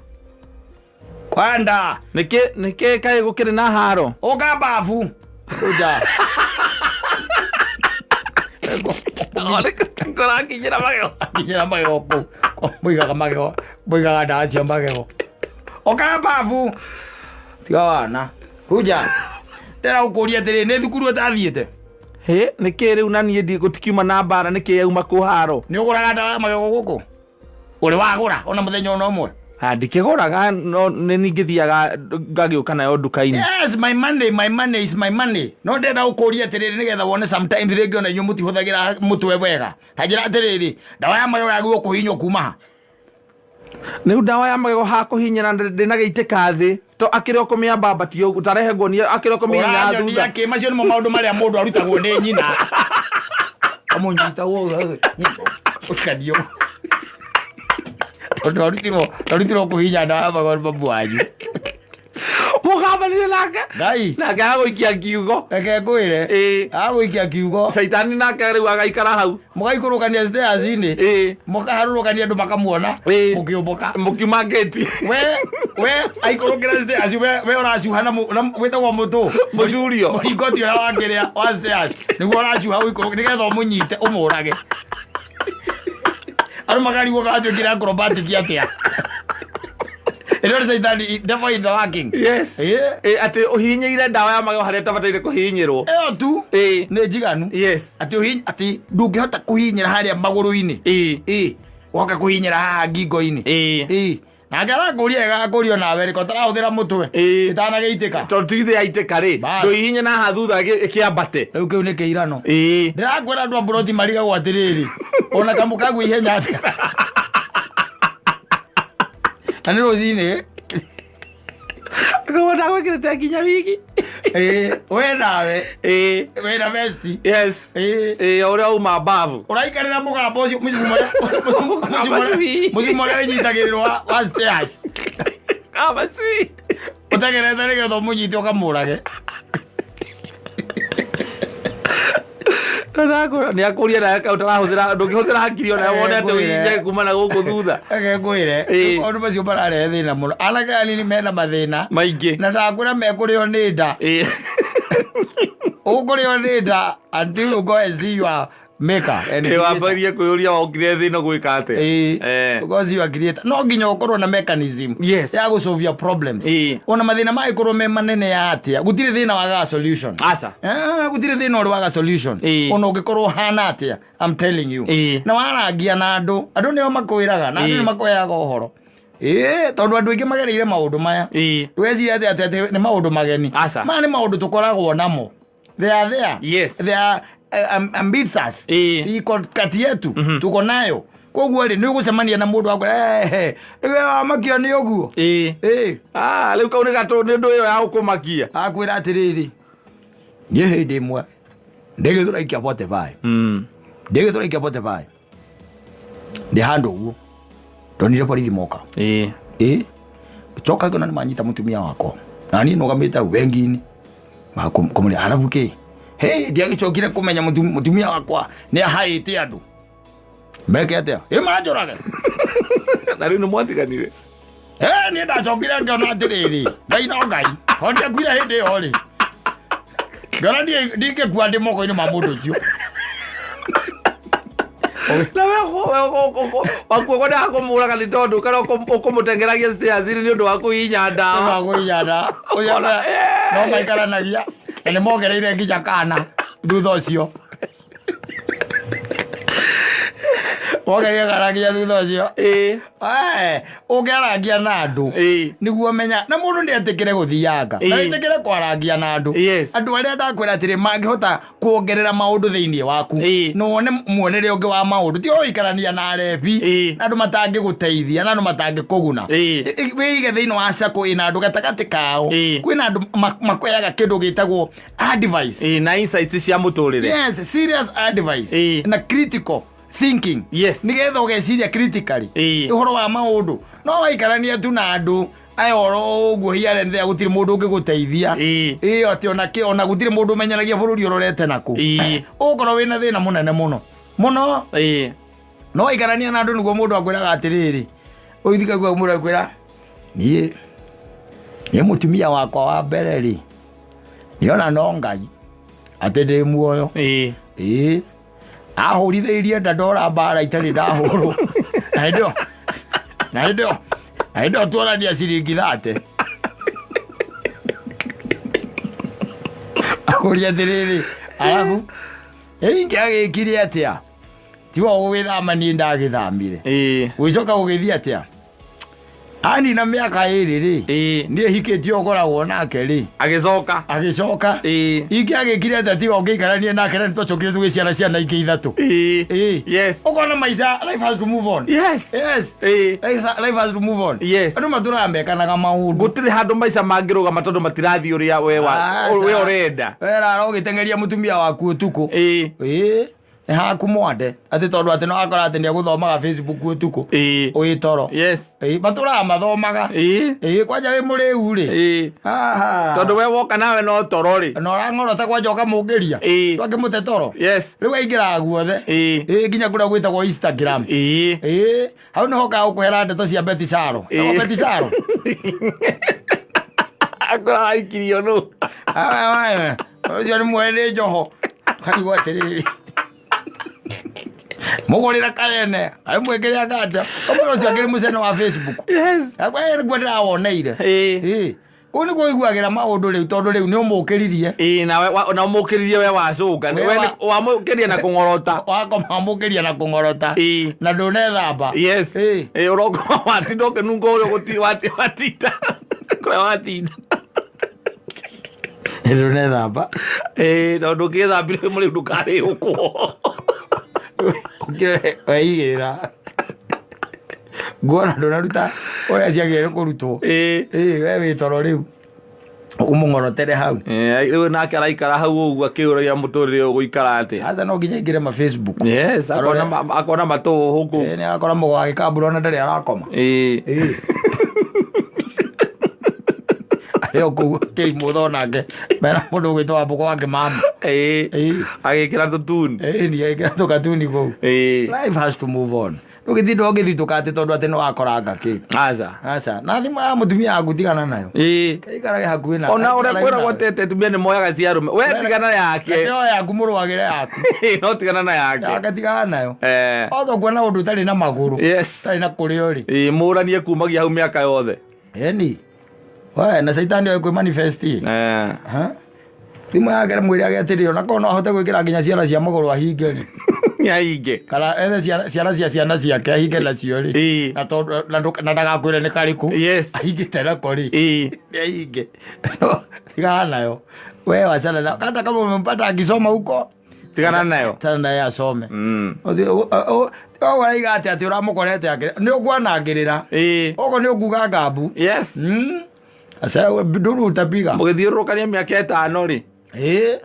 Kwenda. Nĩkĩ nĩkĩ kaĩ gũkĩrĩ na haro? Ũka babu. Kuja. Ngũrakinyĩra magego. Kinyĩra magego kũu. Mũigaga magego, mũigaga ndawa cia magego. Ũka babu. Tiga wana. Kuja. Ndĩra gũkũria atĩrĩrĩ, nĩ thukuru ũtathiĩte? Hĩ, nĩkĩ rĩu na niĩ gũtikiuma na mbara nĩkĩ yauma kũ haro? Nĩ ũgũraga ndawa ya magego gũkũ? Ũrĩ wagũra ona mũthenya ona ũmwe? Ah, ndikĩgũraga no nĩ ningĩthiaga ngagĩũka nayo nduka-inĩ. Yes, my money, my money is my money. No ndĩrenda gũkũria atĩrĩrĩ nĩgetha wone sometimes rĩngĩ ona inyuĩ mũtihũthagĩra mũtwe wega. Ta njĩra atĩrĩrĩ, ndawa ya magego yagĩrĩirwo kũhihinywo kuma ha? Rĩu ndawa ya magego hakũhinyĩra ndĩnagĩitĩka thĩ to akĩrĩ o kũmĩambambatia ũguo tarehe nguonie akĩrĩ o kũmĩhihinya Ũranyonia thutha. kĩ? Macio nĩmo maũndũ marĩa mũndũ arutagwo nĩ nyina. Amũnyita ũguo, ũkanio. Tondũ arutirwo kũhihinya ndawa ya magego nĩ mamu wanyu. Mũgambanire nake. Ngai. Nake agũikia kiugo. Reke ngwĩre. Ĩĩ. Agũikia kiugo. Caitani nake rĩu agaikara hau. Mũgaikũrũkania stairs-inĩ. Ĩĩ. Mũkaharũrũkania andũ makamuona. Ĩĩ. Mũkĩũmbũka. Mũkiuma ngĩti. We aikũrũkĩra stairs we ũracuha na wĩtagwo mũtũ. Mũcurio. Mũringoti ũrĩa wa kĩrĩa wa stairs. Nĩguo ũracuha ũikũrũke nĩgetha ũmũnyite ũmũrage. Andũ makarigwo gatuĩkire acrobatic atĩa. Ĩno nĩ caitani devil in the working. Yes. Ĩĩ. Ĩ, atĩ ũhihinyĩire ndawa ya magego harĩa ĩtabataire kũhihinyĩrwo. Ĩyo tu. Ĩĩ. Nĩ njiganu. Yes. Atĩ ũhihinye atĩ ndũngĩhota kũhihinyĩra harĩa magũrũ-inĩ. Ĩĩ. Ĩĩ. Woka kũhihinyĩra haha ngingo-inĩ. Ĩĩ. Ĩĩ. Nake arakũria ĩgakũrio nawe rĩko ũtarahũthĩra mũtwe. Ĩĩ. Ĩtanagĩitĩka. Tondũ tigithĩ yaitĩka rĩ, Bas. ndũhihinye na haha thutha ĩkĩambate. Rĩu kĩu nĩ kĩirano. Ĩĩ. Ndĩrakwĩra andũ a mburoti marigagwo atĩrĩrĩ. Ona kamũkagua ihenya atĩa. Na nĩ rũcinĩ. Akauga ndagwĩkĩrĩte nginya wigi. Ĩĩ, we nawe. Ĩĩ. Wĩna vesti. Yes. Ĩĩ. Ĩĩ, o ũrĩa uma mbavu. Ũraikarĩra mũgambo ũcio mũcumo ũrĩa mũcumo ũrĩa wĩnyitagĩrĩrwo wa stairs. Kama sweet. Ũtegerete nĩgetha ũmũnyite ũkamũrage. Nĩ akũria nawe kau ũtarahũthĩra ndũngĩhũthĩra hakiri ona wone atĩ ũhihinye kuma na gũkũ thutha. Reke ngwĩre Ĩĩ. maũndũ macio mararehe thĩna mũno. Anake anini mena mathĩna. Maingĩ. Na ndakwĩra mekũrĩo nĩ nda. Ĩĩ. Ũkũrĩo nĩ nda until you go and see your maker and Ĩĩ, creator. wambĩrĩrie kwĩyũria wokire thĩ ĩno gwĩka atĩa. Ĩĩ. Eh. Go see your creator. No nginya ũkorwo na mechanism Yes. ya gũ solve your problems. Ĩĩ. Ona mathĩna mangĩkorwo me manene ya atĩa, gũtirĩ thĩna wagaga solution. Aca. Ah, gũtirĩ thĩna ũrĩ waga solution. Ĩĩ. Ona ũngĩkorwo ũhana atĩa, I'm telling you. Ĩĩ. Na warangia na andũ, andũ nĩo makwĩraga na andũ Ĩĩ. nĩ makũheaga ũhoro. Ĩĩ, tondũ andũ aingĩ magereire maũndũ maya. Ĩĩ. Ndũgecirie atĩ atĩ atĩ nĩ maũndũ mageni. Aca. Maya nĩ maũndũ tũkoragwo namo. They are there. Yes. They are amidst us. Ĩĩ. Iko kati yetu. Tuko nayo. Koguo rĩ nĩ ũgũcemania na mũndũ akwĩra ehe, rĩu wamakio nĩ ũguo. Ĩĩ. Ĩĩ. Ah, rĩu kau nĩ gatũ nĩ ũndũ ĩyo ya gũkũmakia. Akwĩra atĩrĩrĩ, niĩ hĩndĩ ĩmwe ndĩgĩthũra ikia 45. Ndĩgĩthũra ikia 45. Ndĩ handũ ũguo. Ndonire borithi moka. Ĩĩ. Ĩĩ. Ngĩcoka ngĩona nĩ manyita mũtumia wakwa. Na niĩ nũgamĩte hau bengi-inĩ. Kũmũrĩa arabu kĩ. Hey, ndiagĩcokire kũmenya mũtumia wakwa nĩ ahaĩte andũ. Meke atĩa? Ĩ manjũrage. Na rĩu nĩ mwatiganire. Eh, niĩ ndacokire ngĩona atĩrĩrĩ, Ngai no Ngai. Tondũ ndiakuire hĩndĩ ĩyo rĩ. Ngĩona niĩ ndingĩkua ndĩ moko-inĩ ma mũndũ ũcio. Na we wakuo kwendaga kũmũraga nĩ tondũ kana ũkũmũtengeragia stairs-inĩ nĩ ũndũ wa kũhihinya ndawa. Kũhihinya ũcio no maikaranagia na nĩ mongereire nginya kana thutha ũcio. Mongereire kana nginya thutha ũcio. Ĩĩ. Eh, ũngĩarangia na andũ Ĩĩ. nĩguo menya na mũndũ nĩ etĩkĩre gũthianga na Ĩĩ. etĩkĩre kwarangia na andũ Yes. andũ arĩa ndakwĩra atĩrĩ mangĩhota kuongerera maũndũ thĩinĩ waku Ĩĩ. na wone muonere ũngĩ wa maũndũ ti ũikarania na arebi Ĩĩ. na andũ matangĩgũteithia na andũ matangĩkũguna Ĩĩ. Wĩige thĩinĩ wa sacco ĩna andũ gatagatĩ kao Ĩĩ. kwĩna andũ makweaga kĩndũ gĩtagwo advice. Ĩĩ, na insights cia mũtũrĩre. Yes, serious advice Ĩĩ. na critical thinking. Yes. Nĩgetha ũgeciria critically Ĩĩ. ũhoro wa maũndũ no waikarania tu na andũ aya oro ũguo here and there gũtirĩ mũndũ ũngĩgũteithia. Ĩĩ. Ĩĩ, atĩ ona kĩ ona gũtirĩ mũndũ ũmenyeragia bũrũri ũrorete nakũ. Ĩĩ. Ũgũkorwo wĩna thĩna mũnene mũno mũno. Ĩĩ. No waikarania na andũ nĩguo mũndũ akwĩraga atĩrĩrĩ, ũithikagia mũndũ akwĩra niĩ mũtumia wakwa wa mbere rĩ nĩona no Ngai atĩ ndĩ muoyo. Ĩĩ. Ĩĩ. Ahũrithĩirie nda ndora mbara itarĩ ndahũrwo. Na hĩndĩ ĩyo, na hĩndĩ ĩyo, na hĩndĩ ĩyo tuonania ciringi thate. Akũria atĩrĩrĩ, arabu ĩ ingĩagĩkire atĩa? Tiwe ũgũgĩthama, niĩ ndagĩthamire. Gũgĩcoka gũgĩthiĩ atĩa? Anina mĩaka 2 rĩ, niĩ hikĩtio ũkoragwo nake rĩ. Agĩcoka. Agĩcoka. Ingĩ agĩkire atĩa tiga ũngĩikaranie nake, na nĩtwacokire tũgĩciara ciana ingĩ 3. Ũkona maica, life has to move on. Yes. Life has to move on. Andũ matũraga mekanaga maũndũ. Gũtirĩ handũ maica mangĩrũgama tondũ matirathiĩ ũrĩa we Aca. we ũrenda. Werara ũgĩteng'eria mũtumia waku ũtukũ. Nĩ haku mwande atĩ tondũ atĩ no akora atĩ nĩ egũthomaga Facebook ũtukũ wĩ toro. Matũraga mathomaga. Kwanja wĩ mũrĩu rĩ. Aha. Tondũ we woka nawe no toro rĩ. Na ũrang'orota kwanja ũkamũngĩria. Twakĩmũte toro. Rĩu aingĩraga guothe. Nginya kũrĩa gwĩtagwo Instagram. Hau nĩho okaga gũkũhera ndeto cia Betty Saro. Etagwo Betty Saro. Akora waikirio nũ. Ũcio nĩ muoe nĩ njoho. Karigwo atĩrĩrĩ. Mũgũrĩra karene. Arĩ mwĩkĩre anga atĩa. Ũmwe ũcio akĩrĩ mũcene wa Facebook. Nĩguo ndĩrawoneire. Kũu nĩkuo ũiguagĩra maũndũ rĩu, tondũ rĩu nĩ ũmũkĩririe. Nawe na ũmũkĩririe we wacũnga. We We wamũkĩria na kũng'orota. Wakoma wamũkĩria na kũng'orota. Na ndũnethamba. Ũrokoma watinda ũkĩnunga ũrĩa watinda. Kũrĩa watinda. Ndũnethamba. Tondũ ũngĩthambire mũrĩu ndũkarĩũkwo. Ũkĩre weigĩrĩra. Nguona ndũnaruta ũrĩa ciagĩrĩire kũrutwo. We wĩ toro rĩu. Ũmũng'orotere hau. Rĩu nake araikara hau ũguo akĩũragia mũtũrĩre ũgũikara atĩa. Aca no nginya aingĩre ma Facebook. Yes, akona matũhũhũ kũu. Nĩ akora mũgo wa gĩkambura ona ndarĩ arakoma. Arĩ o kũu kĩrimũtho nake. Mena mũndũ ũgwĩtwo Wambũkũ wa Kĩmama. Agĩkĩra tũtuni. Nĩ agĩkĩra tũkatuni kũu. Life has to move on. Ndũgĩtinda ũgĩthitũka atĩ tondũ atĩ nĩ wakoranga kĩ. Aca. Aca. Na thimũ ya mũtumia waku tigana nayo. Ĩikarage hakuhĩ na. Ona ũrĩa ĩikarage kwĩragwo nawe. atĩ atumia nĩ moyaga cia arũme. We tigana yake. Na no yaku mũrũagĩre yaku. No tigana na yake. Yake tigana nayo. Othe ũkuona ũndũ ũtarĩ na magũrũ. Ũtarĩ na kũrĩa ũrĩ. Mũranie kumagia hau mĩaka yothe. Eni. We na caitani oĩ kwĩ manifest. Ha? Thimũ yake mwĩre agetĩrĩo na korwo no ahote gwĩkĩra nginya ciara cia magũrũ ahinge rĩ. Nĩ ahinge. Kana ethe ciara cia ciana ciake ahinge nacio rĩ. Na tondũ, na ndũ-, na ndagakwĩre nĩ karĩkũ. Ahingĩte nako rĩ. Nĩ ahinge. No, tigana nayo. We wachana nayo. Hata kama umempata akisoma huko, Tigana nayo. Tigana naye asome. Ũthiĩ, ũguo ũraiga atĩ atĩ ũramũkorete akĩrĩ, nĩ ũkwanangĩrĩra. Ũguo nĩ ũkuga ngambu. Asa, nduru utapiga. Mũgĩthiũrũrũkania mĩaka 5 rĩ.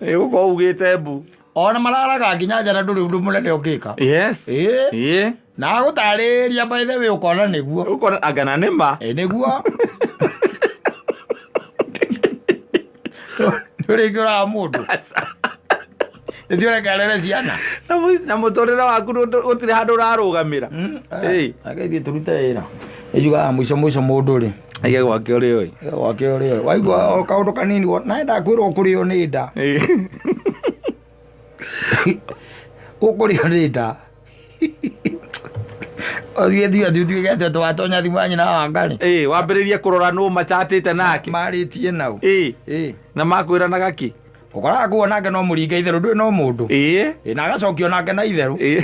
Ũgũkorwo ugĩte mbu. Ona mararaga nginya nja na ndũrĩ ũndũ mũnene ũngĩka. Na agũtarĩria by the way ũkona nĩguo. Ũkona anga na nĩ ma. Nĩguo. Nĩ ũrĩngĩ ũraga mũndũ. Nĩthiĩ ũrekerere ciana. Na mũtũrĩre waku gũtirĩ handũ ũrarũgamĩra. Reke ithuĩ tũrute wĩra. Nĩnjugaga mũico mũico mũndũ rĩ. Aige gwake ũrĩa ũĩ. Aige gwake ũrĩa ũĩ. Waigua o kaũndũ kanini na ndakwĩrwo ũkũrĩo nĩ nda. Ũkũrĩo nĩ nda. Ũthiĩ thiĩ thiĩ ũtuĩke atĩ twatonya thimũ ya nyina wa Ngarĩ. Wambĩrĩrie kũrora nũ macatĩte nake. Marĩtie nau. Na makwĩranaga kĩ? Ũkoraga kuo nake no mũringe itherũ, ndũĩ no mũndũ. Na agacokio nake na itherũ.